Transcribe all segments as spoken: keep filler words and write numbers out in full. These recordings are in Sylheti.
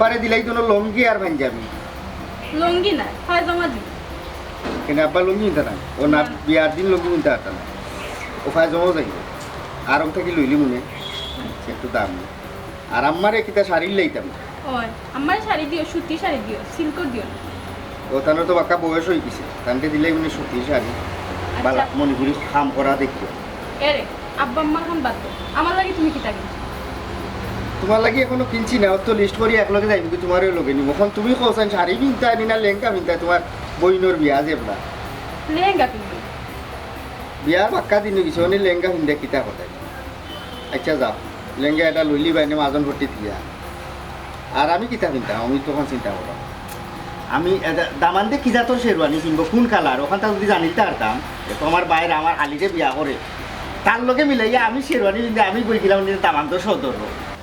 পারে দিলাই তো লুঙ্গি আর পাঞ্জাবি। লুঙ্গি না, পায়জামা দিন। কেনে আব্বা লুঙ্গি কিনতা না? ও না, না। বিয়ার দিন লুঙ্গি কিনতা পারতা না। ও পায়জামাও যাইব। আরং থাকি লইলি মনে, একটু দাম। আর আম্মারে কিতা শাড়ি লইতাম। ওই, আম্মারে শাড়ি দিও, সুতি শাড়ি দিও, সিল্কর দিও না। ও তানর তো বাক্কা বয়স অই গেছে, তানরে দিলাই মনে সুতি শাড়ি, আচ্ছা। বালা মণিপুরি কাম করা দেখিও। এরে, আব্বা আম্মার খান বাদ দেও। আমার লাগি তুমি কিতা কিনছো? তোমার লাগি এখনো কিনছি না, অত লিস্ট করি একলগে যাইব কি তোমারও লগে নিব। এখন তুমি কওছাইন শাড়ি পিনতায় নি না লেহেঙ্গা পিনতায়, তোমার বইনর বিয়া যে এবলা। লেহেঙ্গা পিনবো। বিয়ার বাক্কা দিন অই গেছে, অনে লেহেঙ্গা পিনতায় কিতা কথায়? আচ্ছা যাও, লেহেঙ্গা এটা লইলি বাইনে মাজন ভর্তি দিয়া। আর আমি কিতা পিনতাম, আমি তখন চিন্তা করলাম। আমি এটা দামান্দে কি জাতর শেরওয়ানি পিনবো, কোন কালার, ওখানটা যদি জানিতে পারতাম, এ তো আমার বাইরে আমার আলিরে বিয়া করে, তার লগে মিলাইয়া আমি শেরওয়ানি পিনতে আমি বই গেলাম নিজে দামান্দর সদর।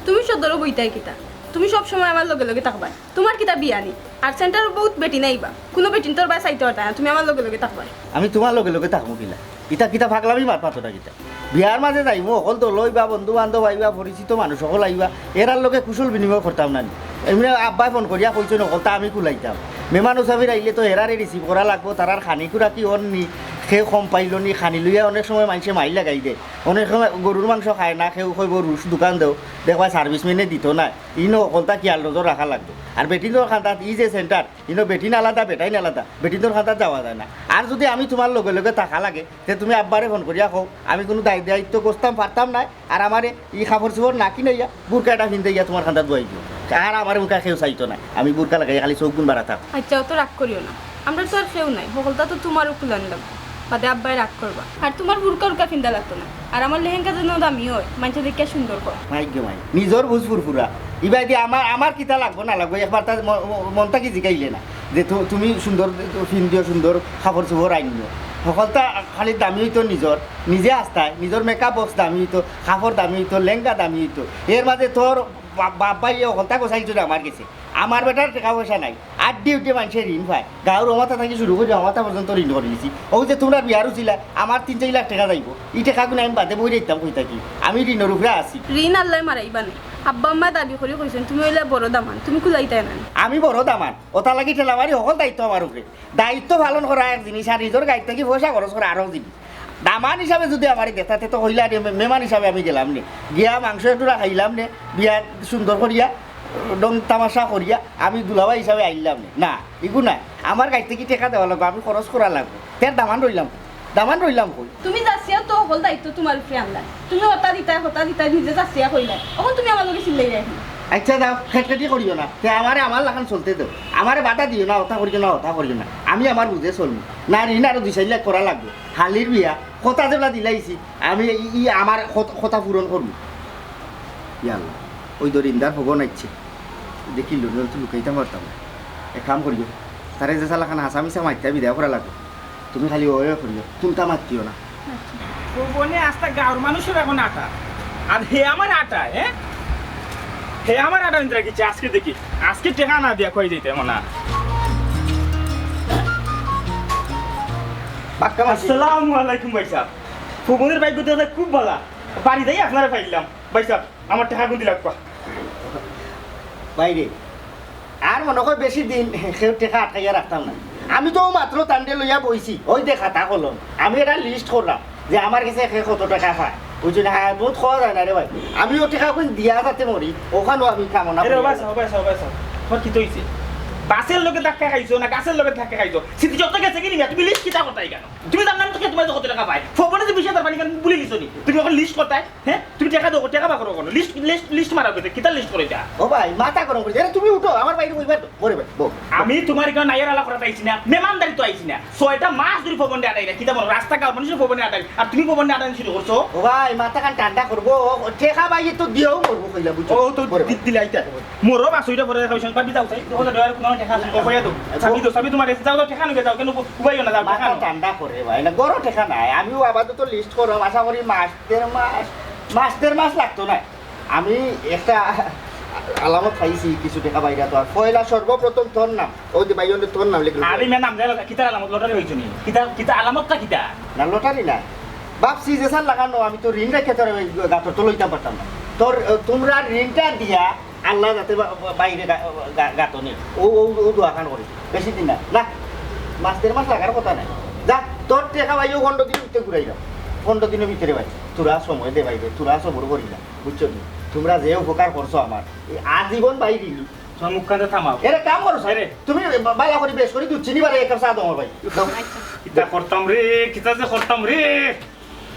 তুমি সদরও বইতায় কিতা? তুমি সব সময় আমার লগে লগে থাকবায়। তোমার কিতা বিয়া নি? আর সেন্টারো বহুত বেটিন আইবা, কোনো বেটিন তোর বায় চাইতে পারতা না, তুমি আমার লগে লগে থাকবায়। আমি তোমার লগে লগে থাকমু কিলা? ইতা কিতা পাগলামি মাত মাতরা কিতা? বিয়ার মাঝে যাইমু, অকল দল অইবা, বন্ধু বান্ধব আইবা, পরিচিত মানুষ অকল আইবা, এরার লগে কুশল বিনিময় করতাম না নি? এমনে আব্বায় ফোন করিয়া কইছইন অকলতা আমি কুলাইতাম। মেহমান মুসাফির আইলে তো এরারে রিসিভ করা লাগবো, তারার খানি খুরাকি অর নি, কেউ কম পাইলো নি, খানি লইয়া অনেক সময় মানষে মাইর লাগাই দে। অনেক সময় গরুর মাংস খায় না, কেউ কইবো রুশ দোকান দেও, দেখবায় সার্ভিসম্যানে দিতো নায়। ইনো অকলতা খিয়াল নজর রাখা লাগবো। আর বেটিনর কান্দাত ই যে সেন্টার, ইনো বেটিন আলাদা, বেটাইন আলাদা, বেটিনর কান্দাত যাওয়া যায় না। আর যদি আমি তোমার লগে লগে থাকা লাগে, তে তুমি আব্বারে ফোন করিয়া কও, আমি কোনো দায় দায়িত্ব গছতাম পারতাম নায়, আর আমারে ই কাপড় চোপড় না কিনাইয়া বুরকা এটা পিন্দাইয়া তোমার কান্দাত বওয়াই দিও। আর আমারে মুখা কেউ চাইতো নায়, আমি বুরকা লাগাইয়া খালি চউখ গুন বাড়া থাক। আচ্ছা, অত রাগ করিও না, আমরা তো আর কেউ নাই, হকলতা তো তোমারও কুলান লাগবো, বাদে আব্বায় রাগ করবা। আর তোমার বুরকা উরকা পিন্দা লাগতো না, আর আমার লেহেঙ্গা যেন দামি হয়, মানষে দেখিয়া সুন্দর কয়। মাইক গে মাইক, নিজর বুঝ ফুরফুরা। ইবায়দি আমার, আমার কিতা লাগবো না লাগবো, একবার তার ম-, ম-, মন থাকি জিকাইলে না যে তু-, তুমি সুন্দর পিন্দিও, সুন্দর কাপড় চোপড় আইনিও। হকলতা খালি দামি অইতো নিজর, নিজে আস্তায়, নিজর মেকআপ বক্স দামি অইতো, কাপড় দামি অইতো, লেহেঙ্গা দামি অইতো। এর মাঝে তোর বা-, বাপ ভাইয়ে হকলতা গোছাইল যদি আমার গেছে। আমার বেটার টেকা পয়সা নাই, আড্ডি উঠে মানষে ঋণ পায়। গাঁওর অমাতা থাকি শুরু করি অমাতা পর্যন্ত ঋণ করি দিছি। অউ যে তোমরা বিয়ার উছিলা, আমার তিন চাইর লাখ টেকা যাইবো। ই টেকাগুন আমি বাদে বই রাখতাম কই থাকি? আমি ঋণর উপরে আছি। ঋণ আল্লায় মারাইবা নে। আব্বা আম্মায় দাবি করি কইছইন, তুমি অইলা বড় দামান, তুমি কুলাইতায় না। আমি বড় দামান, অতার লাগি ঠেলা মারি হকল দায়িত্ব আমার উপরে। দায়িত্ব পালন করা এক জিনিস, আর নিজর গাইর থাকি পয়সা খরচ করা আরক জিনিস। দামান হিসাবে যদি আমারে দেখতা, তে তো কইলা রে, মে-, মেহমান হিসাবে আমি গেলাম নে, গিয়া মাংস একটুরা খাইলাম নে, বিয়া সুন্দর করিয়া, ঢং তামাশা করিয়া আমি দুলাভাই হিসাবে আইলাম নে। না, ইগু নায়। আমার গাইর থাকি টেকা দেওয়া লাগবো, আমি খরচ করা লাগবো। তে দামান রইলাম কই? দামান রইলাম কই? তুমি যাচিয়াও তো হকল দায়িত্ব তোমার উপরে আনলায়। তুমি হতা দিতায়, হতা দিতায়, নিজে যাচিয়া কইলায়। অখন তুমি আমার লগে চিল্লাইলায় কেনে? আচ্ছা যাও, খেটখেটি করিও না। তে আমারে আমার লাখান চলতে দেও। আমারে বাধা দিও না, হতা করিও না, হতা করিও না। আমি আমার বুঝে চলমু। না ঋণ আরো দুই চাইর লাখ করা লাগবো। হালির বিয়া, কথা যেবলা দিলাইছি, আমি ই, ই আমার কত-, কথা পূরণ করমু। ইয়া আল্লাহ, ওই দরিন্দার ভবন আইছে। দেখিল, নইলে তো লুকাইতাম পারতাম না। এক কাম করিও, তারে যে শালা খান হাছা মিছা মাইতা বিদায় করা লাগবো। তুমি খালি ওয়ে করিও, কুনতা মাতিও না। ভবনে আস্তা গাঁওর মানুষর এখন আটা। আর হে আমার আটা, হ্যাঁ? হে আমার আটা ইন্দ্রা কিচ্ছে, আজকে দেখি। আজকে টেকা না দিয়া কই যাইতে মনে হয়। বাক্কা মাসি। আসসালামু আলাইকুম ভাই সাহেব। ভবনের ভাগ্য তো খুব ভালা। বাড়ি যাই আপনারে পাইলাম। ভাই সাহেব, আমার টেকাগুন দিলাউক্কা। বাইরে, আর মনে কয় বেশি দিন কেউ টেকা আটকাইয়া রাখতাম না। আমি তো মাত্র তানরে লইয়া বইছি, ওই দে খাতা কলম। আমি এটা লিস্ট করলাম যে আমার গেছে কে কত টেকা পায়। বুঝছো না? হ্যাঁ, বহুত খাওয়া যায় না রে ভাই। আমি ও টেকাগুন দিয়া যাতে মরি, ওখানও আমি কামনা এরে, করি। ওবায় সাব, ওবায় সাব, ওবায় সাব। তোমার কিতা অইছে? বাসর লগে ধাক্কা খাইছো না গাছর লগে ধাক্কা খাইছো? স্মৃতি যত গেছে গি নি, তুমি লিস্ট কিতা করতায় কেনে? তুমি জানো না তো কে তোমার কত টেকা পায়? ভবনে যে বিশ হাজার পানি কেন বুলি নিছো নি? তুমি এখন লিস্ট করতায়? হ্যাঁ? তুমি টেকা দেও, টেকা বার করো কেনে? লিস্ট, লিস্ট, লিস্ট মারা অইছে, কিতা লিস্ট করো ইটা? ও ভাই, মাথা গরম করিস। আরে তুমি উঠো, আমার বাইরে বইবার তো। বরে ভাই, বউ। আমি তোমার এখানে নাইয়ার আলা করাত আইছি না, মেহমানদারিত আইছি না। ছয়টা মাস ধরি ভবনে আটাই না, কিতা বলো? রাস্তা গাঁও মানুষর ভবনে আটাই, আর তুমি ভবনে আটাই শুরু করছো? ও ভাই, মাথা খান ঠান্ডা করবো। ও, টেকা ভাই তো দিয়েও মরবো কইলা, বুঝছো? ও তো বরে ভাই। দি-, দিলাইতা। মরো বা ছয়টা পরে খাওয়া, পারবি যাও, চাই, দেখো, দেখো, তোমার টেকা আছে। ও, কইয়া দেও। চাবি দেও, চাবি তোমার কাছে। যাও, যাও, টেকা নিবে যাও, কেন উবাইও না, যাও, টেকা মাথা নাও। ঠান্ডা করে ভাই, না, গরো টেকা নাই। আমিও আপাতত লিস্ট করো, আশা করি মাস দেড় মাস, মাস দেড় মাস লাগতো না। আমি একটা আলামত পাইছি, কিছু টেকা বাইরা তো। আর পয়লা সর্বপ্রথম তোর নাম, ওই যে ভাই, ওই যে তোর নাম লিখলো। আরে মে নাম জানো, কিতার আলামত? লটারি হইছে নি? কিতা, কিতা আলামতটা কিতা? না, লটারি না। ভাবছি যে সাল লাগানো, আমি তো ঋণ রেখে তোর ওই গাতর তো লইতাম পারতাম না। তোর, আহ, তোমরা ঋণটা দিয়া আল্লায় যাতে বা-, বা-, বাইরে গা-, গা-, গাতো নেই। ও, ও, ও দোয়া খান করি। বেশি দিন না। না, মাস দেড় মাস লাগার কথা নাই। যা, তোর টেকা ভাই ও পনেরো দিনর ভিতরে ঘুরাই দাও। পনেরো দিনর ভিতরে ভাই, তোরা সময় দে ভাই রে, তোরা সবুর করি না। বুঝছো নি? তোমরা যে উপকার করছো আমার, এই আজীবন ভাই ঋণী। তোমার মুখখানটা থামাও। এরে কাম করো, স্যার। এরে। তুমি বা-, বালা করি বেশ করি দুধ চিনি বাড়াই এক কাপ চা দাও আমার ভাই। দাও। কিতা করতাম রে, কিতা যে করতাম রে।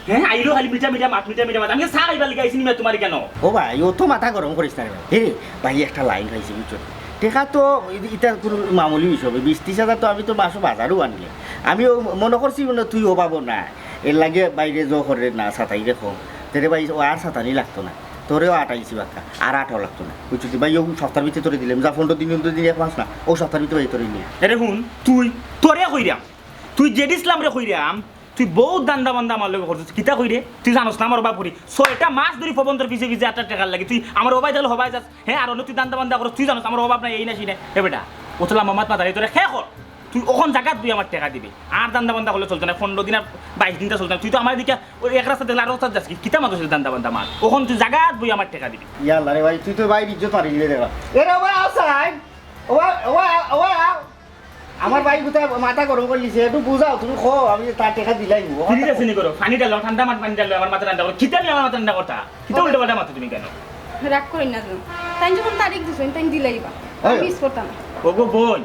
হ্যাঁ, আইলো খালি মিঠা মিঠা মাত, মিঠা মিঠা মাত। আমি চা খাইবার লাগি আইছি নি মিয়া তোমার কেন? ও ভাই, ও তো মাথা গরম করিস না রে ভাই। হে রে, ভাই একটা লাইন পাইছি বুঝছো? টেকা তো ই-, ইটা কোনো মামুলি বিষয় হবে। বিশ ত্রিশ হাজার তো আমি তো মাসো বাজারও আনলে। আমি ও মনে করছি মানে তুই অভাবও না। এর লাগে বাইরে জো করে না, সাতাই রে কম। তেরে ভাই ও আর সাতানি লাগতো না। তোরেও আট আইছি বাক্কা, আর আটও লাগতো না। বুঝছো তুই ভাই, ও সপ্তাহের ভিতরে তোরে দিলাম। যা পনেরো দিন, পনেরো দিন এক মাস না, ও সপ্তাহের ভিতরে ভাই তোরে নিয়ে। এরে হুন, তুই, তোরে কইরাম। তুই জেড ইসলাম রে কইরাম, তুই বহুত ধান্দা বান্দা আমার লগে করছিস। কিতা কই রে? তুই জানোস না আমার অভাব করি। ছয়টা মাস ধরি ফবন্তর পিছে পিছে আটটা টেকার লাগি। তুই আমার অভাব থাকলে হবাই যাস। হ্যাঁ, আর অন্য তুই ধান্দা বান্দা করস, তুই জানোস আমার অভাব নাই, এই না সেই না। এ বেটা, অত লম্বা মাত মাতারে তোরে খে কর। তুই অখন জাগাত বই আমার টেকা দিবি। আর ধান্দা বান্দা করলে চলতো না, পনেরো দিন আর বাইশ দিনটা চলতো না। তুই তো আমার দিকে ওই এক রাস্তা দেখলে আর রাস্তা যাস কি? কিতা মাতস ধান্দা বান্দা মাত। অখন তুই জাগাত বই আমার টেকা দিবি। ইয়াল্লা রে ভাই, তুই তো ভাই ইজ্জত মারি দিলে রে ভাই। এ রে ভাই, আসাই। ও ভাই, ও ভাই, ও ভাই, আমার ভাই কোথায় মাথা গরম করে দিছে, একটু বুঝাও, তুমি কও, আমি তার টেকা দিলাই নিবো। ফ্রিজ আছে নি করো, পানি ঢালো, ঠান্ডা মাত পানি ঢালো, আমার মাথা ঠান্ডা করো। কিতা নিয়ে আমার মাথা ঠান্ডা করতা? কিতা উল্টো পাল্টা মাতো তুমি কেন? রাগ করি না তো। তাই যখন তারিখ দিছইন, তাই দিলাইবা। এই। মিস করতাম না। ওগো বোন,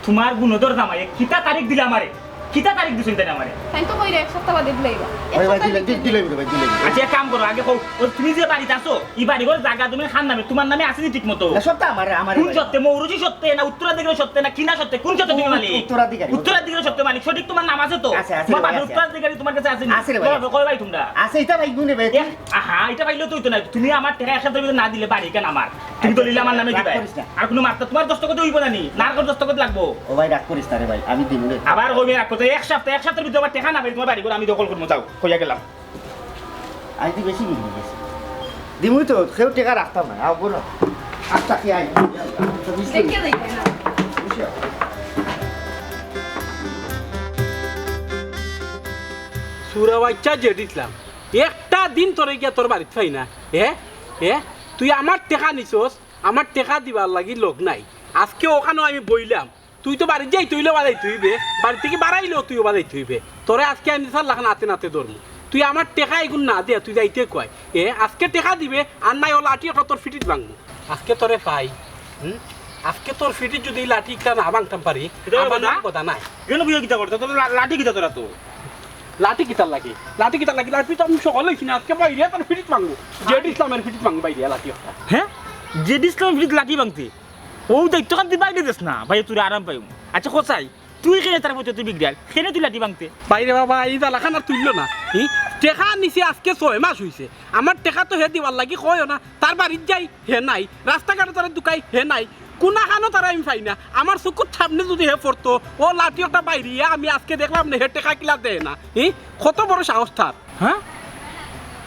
তোমার গুণধর জামাই, কিতা তারিখ দিলা আমারে? কিতা তারিখ দিছইন তাই আমারে? তাই তো কইরা এক সপ্তাহ বাদে দিলাইবা। এক ওই ভাই, সপ্তাহ দিলে, ভিতরে দিলে, দিলে, ভাই, দিলে। আচ্ছা, এক কাম করো, আগে কও, ওই তুমি যে বাড়িত আছো, ই বাড়ি ঘর জাগা তুমি কার নামে, তোমার নামে আছে নি ঠিক মতো? না, সব তো আমার, আমার কোন ভাই। সত্ত্বে? মৌরুচি সত্ত্বে না উত্তরাধিকারী সত্ত্বে না কিনা সত্ত্বে? কোন সত্ত্বে তুমি উ-, মালিক? উত্তরাধিকারী। উত্তরাধিকারী সত্ত্বে মালিক, সঠিক তোমার নাম আছে তো? আছে, আছে তোমার রে ভাই, বাপের আছে। উত্তরাধিকারী তোমার কাছে আছে নি? আছে রে ভাই, বলো, আছে। কয় ভাই তোমরা? আছে, এটা ভাই গুণে ভাই। এ, আহা, এটা পাইলেও তো হইতো না। তুমি আমার টেকা এক সপ্তাহের ভিতরে না দিলে বাড়ি কেন আমার? তুমি আচ্ছা, দলিল আমার নামে রাগ দিবায়। করিস না। আর কোনো মাত্রা তোমার দস্তখত হইব না নি? নারকর দস্তখত লাগবো। ও ভাই, রাগ করিস না রে ভাই, আমি দিমু রে। আবার কইবে রাগ করতে, এক সপ্তাহ, এক সপ্তাহের ভিতরে আমার টেকা না পাই, তোমার বাড়ি ঘর আমি দখল করবো, যাও, কইয়া গেলাম। আজ তুই বেশি বিগড়ি গেছে। দিমুই তো, কেউ টেকা রাখতাম না, আও বলো। আচ্ছা, কি আই? দেখিয়া দেখবে না। বুঝছো? সুরা বাচ্চা জেড ইসলাম, একটা দিন তোরে গিয়া তোর বাড়িত পাই না। এ? এ? তুই আমার টেকা নিছস, আমার টেকা দিবার লাগি লোক নাই। আজকে ওখানেও আমি বইলাম, তুই তো বাড়িত যাইতে অইলে বাজাইতে অইবে, বাড়ি থাকি বাড়াইলেও তুইও বাজাইতে অইবে। তোরে আজকে আমি সার লাখান আতে নাতে ধরমু। তুই আমার টেকা এগুন না দিয়া তুই যাইতে কয়। এ, আজকে টেকা দিবে, আর নাই ও লাঠি একটা তোর ফিটিত ভাঙমু। আজকে তোরে পাই, হুম? আজকে তোর ফিটিত যদি এই লাঠি একটা না ভাঙতাম পারি, কিতা আমার কথা? নাম কথা নাই। কেন বুঝে কিতা করতে? তোর লা-, লাঠি কিতা তোরা তো? লাঠি কিতার লাগি? লাঠি কিতার লাগি? লাঠি তো আমি সকল হইছি না, আজকে বাইরে তোর ফিটিত ভাঙমু। জেড ইসলামের ফিটিত ভাঙমু বাইরে লাঠি একটা। হ্যাঁ? জেড ইসলামের ফিটিত লাঠি ভাঙতে? ও দায়িত্ব কান তুই বাইরে দেস না, ভাই তোর আরাম পাইমু। আচ্ছা, কোথায়? তুই কেনে তার প্রতি তুই বিগড়াল? কেনে তুই লাঠি ভাঙতে? বাইরে বাবা, এই জ্বালাখান আর তুললো না। এই টেকা নিছে আজকে ছয় মাস হইছে। আমার টেকা তো হে দিবার লাগি কয়ও না। তার বাড়িত যাই, হে নাই। রাস্তাঘাটে তারে দুকাই, হে নাই। কোনাখানো তারে আমি পাই না। আমার চকুর সামনে যদি হে পড়তো, ও লাঠি একটা বাইরিয়া আমি আজকে দেখলাম না, হে টেকা কিলা দেয় না। এই কত বড় সাহস তার। হ্যাঁ?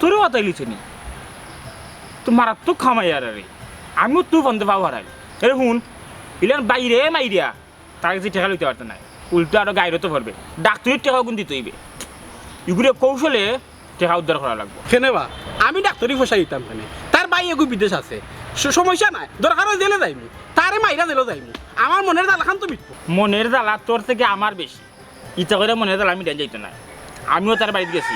তোরেও আতাইলিছে নি? তো মারাত্মক খামাইয়ার রে। আমিও তুই বন্ধ পাও হারাই। এরে হুন, ইলান বাইরে মাইরিয়া। তার কাছে টেকা লইতে পারতো নায়, উল্টো আরো গাইরো তো পড়বে। ডাক্তারির টেকা গুণ দিতে অইবে। ইগুরে কৌশলে টেকা উদ্ধার করা লাগবো। কেনে বা? আমি ডাক্তারি পয়সা দিতাম কেনে? তার ভাই এগু বিদেশ আছে, স-, সমস্যা নাই, দরকার হয় জেলে যাইমু, তারে মাইরা জেলে যাইমু, আমার মনের জ্বালাখান তো মিটবো। মনের জ্বালা তোর থেকে আমার বেশি। ইচ্ছা করে মনের জ্বালা মিটান যাইতো না। আমিও তার বাড়িত গেছি,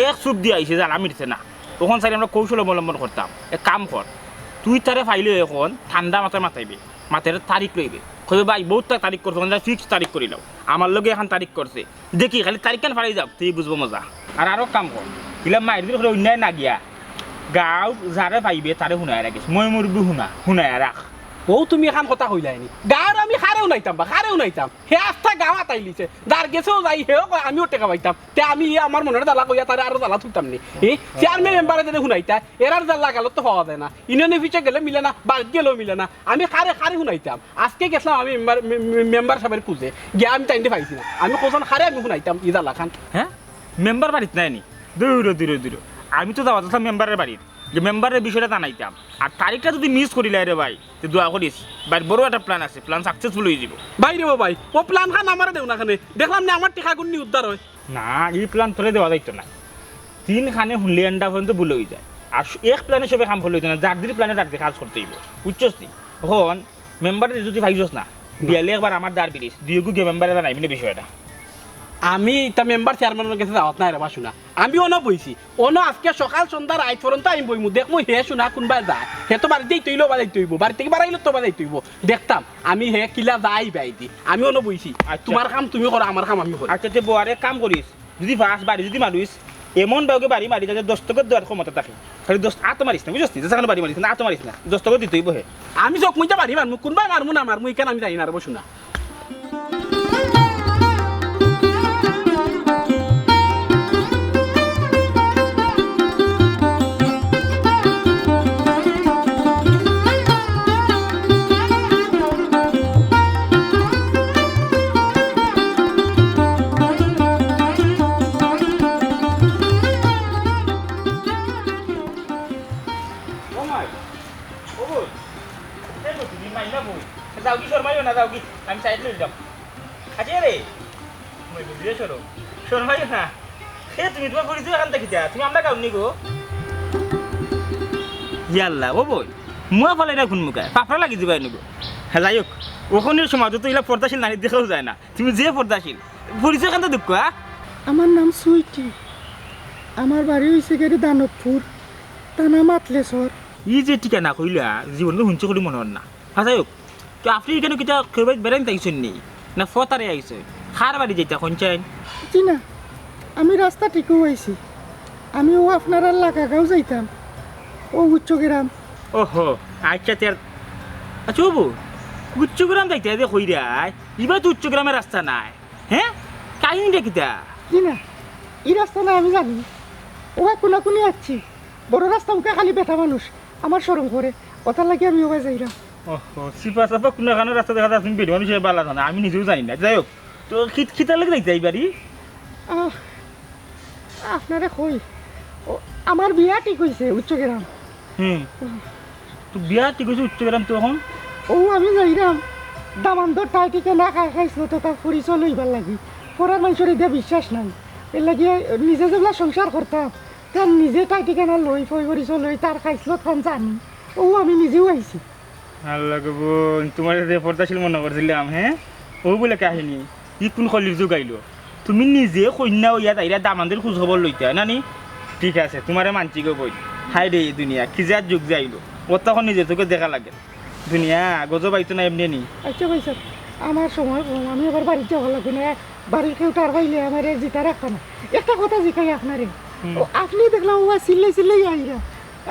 এক চুপ দিয়া আইছে, জ্বালা মিটছে না। তখন চাইলে আমরা কৌশল অবলম্বন করতাম। এক কাম কর, তুই তারে পাইলে এখন ঠান্ডা মাথায় মাতাইবে, মাতের তারিখ লইবে, কইবে, "ভাই, বহুত তা-, তারিখ করছে, ওখানে ফিক্স তারিখ করিলাও, আমার লগে এখন তারিখ করছে, দেখি খালি তারিখ কেন ফালাই যাও, তুই বুঝবো মজা।" আর আরো কাম কর, ইলা মাইর দিল করে অন্যায় না গিয়া, গাঁও যারে পাইবে তারে হুনায় রাখিস, মই মুরব্বি হুনা, হুনায় রাখ। ও তুমি এখন কথা কইলাই নি, গাঁওর আমি কারে হুনাইতাম বা, কারে হুনাইতাম? হে আস্তা গাঁও আতাইলিছে, যার গেছেও যাই, হেও কয় আমিও টেকা পাইতাম। তে আমি ই আমার মনের জ্বালা কইয়া তারে আরো জ্বালা তুলতাম নি। হি? চেয়ারম্যান মেম্বারে যেন হুনাইতা, এরার জ্বালা গালত তো পাওয়া যায় না। ইউনিয়ন অফিসে গেলে মিলে না, বাড়িত গেলেও মিলে না। আমি কারে, কারে হুনাইতাম? আজকে গেছিলাম আমি মেম্বার, মে-, মে-, মেম্বার সাহেবের খুঁজে, গিয়া আমি তাইনরে পাইছি না। আমি কখন কারে আমি হুনাইতাম ই জ্বালাখান? হ্যাঁ? মেম্বার বাড়িত নাই নি? দূর, দূর, দূর। আমি তো যাওয়া যাচ্ছিলাম মেম্বারের বাড়িত, যে মেম্বারের বিষয়টা জানাইতাম। আর তারিখটা যদি মিস করিলাই রে ভাই, তে দোয়া করিস, ভাই, বড় একটা প্ল্যান আছে, প্ল্যান সাকসেসফুল হয়ে যাব। ভাই রে ভাই, ও প্ল্যান খান আমারে দেও না খানে, দেখলাম না আমার টেকা গুন্নি উদ্ধার হয়। না, এই প্ল্যান তোরে দেওয়া যাইতো না। তিন খানে হুনলে এন্ডা পর্যন্ত ভুল হয়ে যায়। আর স-, এক প্ল্যানে সবে কাম করলে অইতো না, যার যার প্ল্যানে যার যার কাজ করতে অইবো, বুঝছস নি? অখন মেম্বাররে যদি পাইছস না, বিয়ালে একবার আমার দ্বার বিরিশ, দুইগু গিয়া মেম্বাররে জানাইবি না বিষয়টা। আমি ইতা মেম্বার চেয়ারম্যানর গেছে যাওয়াত নাই রে বা, হুনা। আমি অনো বইছি, অনো আজকে সকাল সন্ধ্যা রাইত পর্যন্ত আমি বইমু, দেখমু হে হুনা কুনবায় যায়, হে তো বাড়িত যাইতে অইলে অবায় যাইতে অইবো, বাড়ি থাকি বারাইলে তো অবায় যাইতে অইবো, দেখতাম আমি হে কিলা যায় বায়দি। আমি অনো বইছি, আচ্ছা। তুমার কাম তুমি করো, আমার কাম আমি করি। আচ্ছা, তে বও, আরে কাম করিস, যদি পাস বাড়ি যদি মারিস, এমন বাউকে বাড়ি মারি যাতে দস্তখত দেওয়ার ক্ষমতা থাকে। খালি দস্ত-, আতো মারিস না, বুঝছস নি? যেখানো বাড়ি মারিস না, আতো মারিস না, দস্তখত দিতে অইবো হে। আমি চোখ মুজা বাড়ি মারমু, কুনবায় মারমু না মারমু, ইখান আমি জানি না রে বা, হুনা। ও মাই, ও বই, এ তো তুমি মাই না বই। যাওগি, শরমাইও না, যাওগি। আমি সাইড লই যাম। আচ্ছা রে, মই বুঝিয়ে সরো। শরমাইও না। এ তুমি তুমার পরিচয় অখান থাকি কিতা? তুমি আমরা গাউর নি গো? ইয়াল্লা, ও বই, মুয়া ফালাই না কুন মুখায়? পাপড়া লাগি দিবায় নি গো? হে, যাই হোক, অখনর সমাজো তো ইলা পর্দাশীল নারী দেখাউ যায় না। তুমি যে পর্দাশীল, পরিচয় অখান তো দেউক্কা, আ? আমার নাম সুইটি। আমার বাড়ি অইছে গিয়া দানবপুর, থানা মাতলেছর। ই যে ঠিকানা কইলা, জীবনো হুনছি করি মনো অর না। আচ্ছা, যাই হোক, তো আপনে ইখানো কিতা কেউর বাড়িত বেড়াইত আইছইন নি? না ফতারে আইছইন? কার বাড়ি যাইতা কইন চাইন? জি না, আমি রাস্তা ঠিকউ আইছি। আমি অউ আপনারার লাগা গাউ যাইতাম, অউ উচ্চ গ্রাম। ওহো, আচ্ছা, তে আর, আচ্ছা, ও বউ, উচ্চ গ্রাম যাইতা যে কইরায়, ইবায় তো উচ্চ গ্রামর রাস্তা নায়। হে? কাহিনীটা কিতা? জি না, ই রাস্তা নায় আমি জানি। অউ কুনাকুনি আইছি। বড় রাস্তা উকা খালি বেটা মানুষ। আমার শরম করে। অতার লাগি আমি অবায় যাইরাম। ওহো, চিপা-চাপা কুনাখানো রাস্তা দেখা যায়, তুমি বেটা মানুষ হিসাবে বালা জানো। আমি নিজেও জানি না। যাই হোক, তো কিত-, কিতার লাগি যাইতা ই বাড়ি? আহ, আপনারে কই, ও, আমার বিয়া ঠিক অইছে উচ্চ গ্রাম। হুম। তো বিয়া ঠিক অইছে উচ্চ গ্রাম তো অখন? অউ আমি যাইরাম, দামান্দর ঠাই ঠিকানা, খাইছলত, তার পরিচয় লইবার লাগি। পরার মানষর ইটা বিশ্বাস নাই। এরলাগি নিজে যেবলা সংসার করতাম, তার নিজে ঠাই ঠিকানা লই, পরিচয় লই, তার খাইছলত খান জানি। অউ আমি নিজেউ আইছি। আল্লাহ গো বইন, তুমারে যে পর্দাশীল মনো করছিলাম, হে? অউ বুলে কাহিনী। ই কুন কলির যুগ আইলো? তুমি নিজে কইন্যা অইয়া যাইরায় দামান্দর খুজ খবর লইতায়, না নি? ঠিক আছে, তুমারে মানছি গো বইন। হায় রে ই দুনিয়া, কি যে আর যুগ যে আইলো। অউ তো অখন নিজর চউখে দেখা লাগে। দুনিয়া গজব আইতো না এমনে নি। আচ্ছা ভাইসাব, আমার সময় কম, আমি আবার বাড়িত যাওয়া লাগবো না। বাড়ির কেউ টের পাইলে আমারে জিতা রাখতা না। একটা কথা জিকাই আপনারে, হুম। অউ আপনে দেখলাম অউ চিল্লাই চিল্লাই আইরা,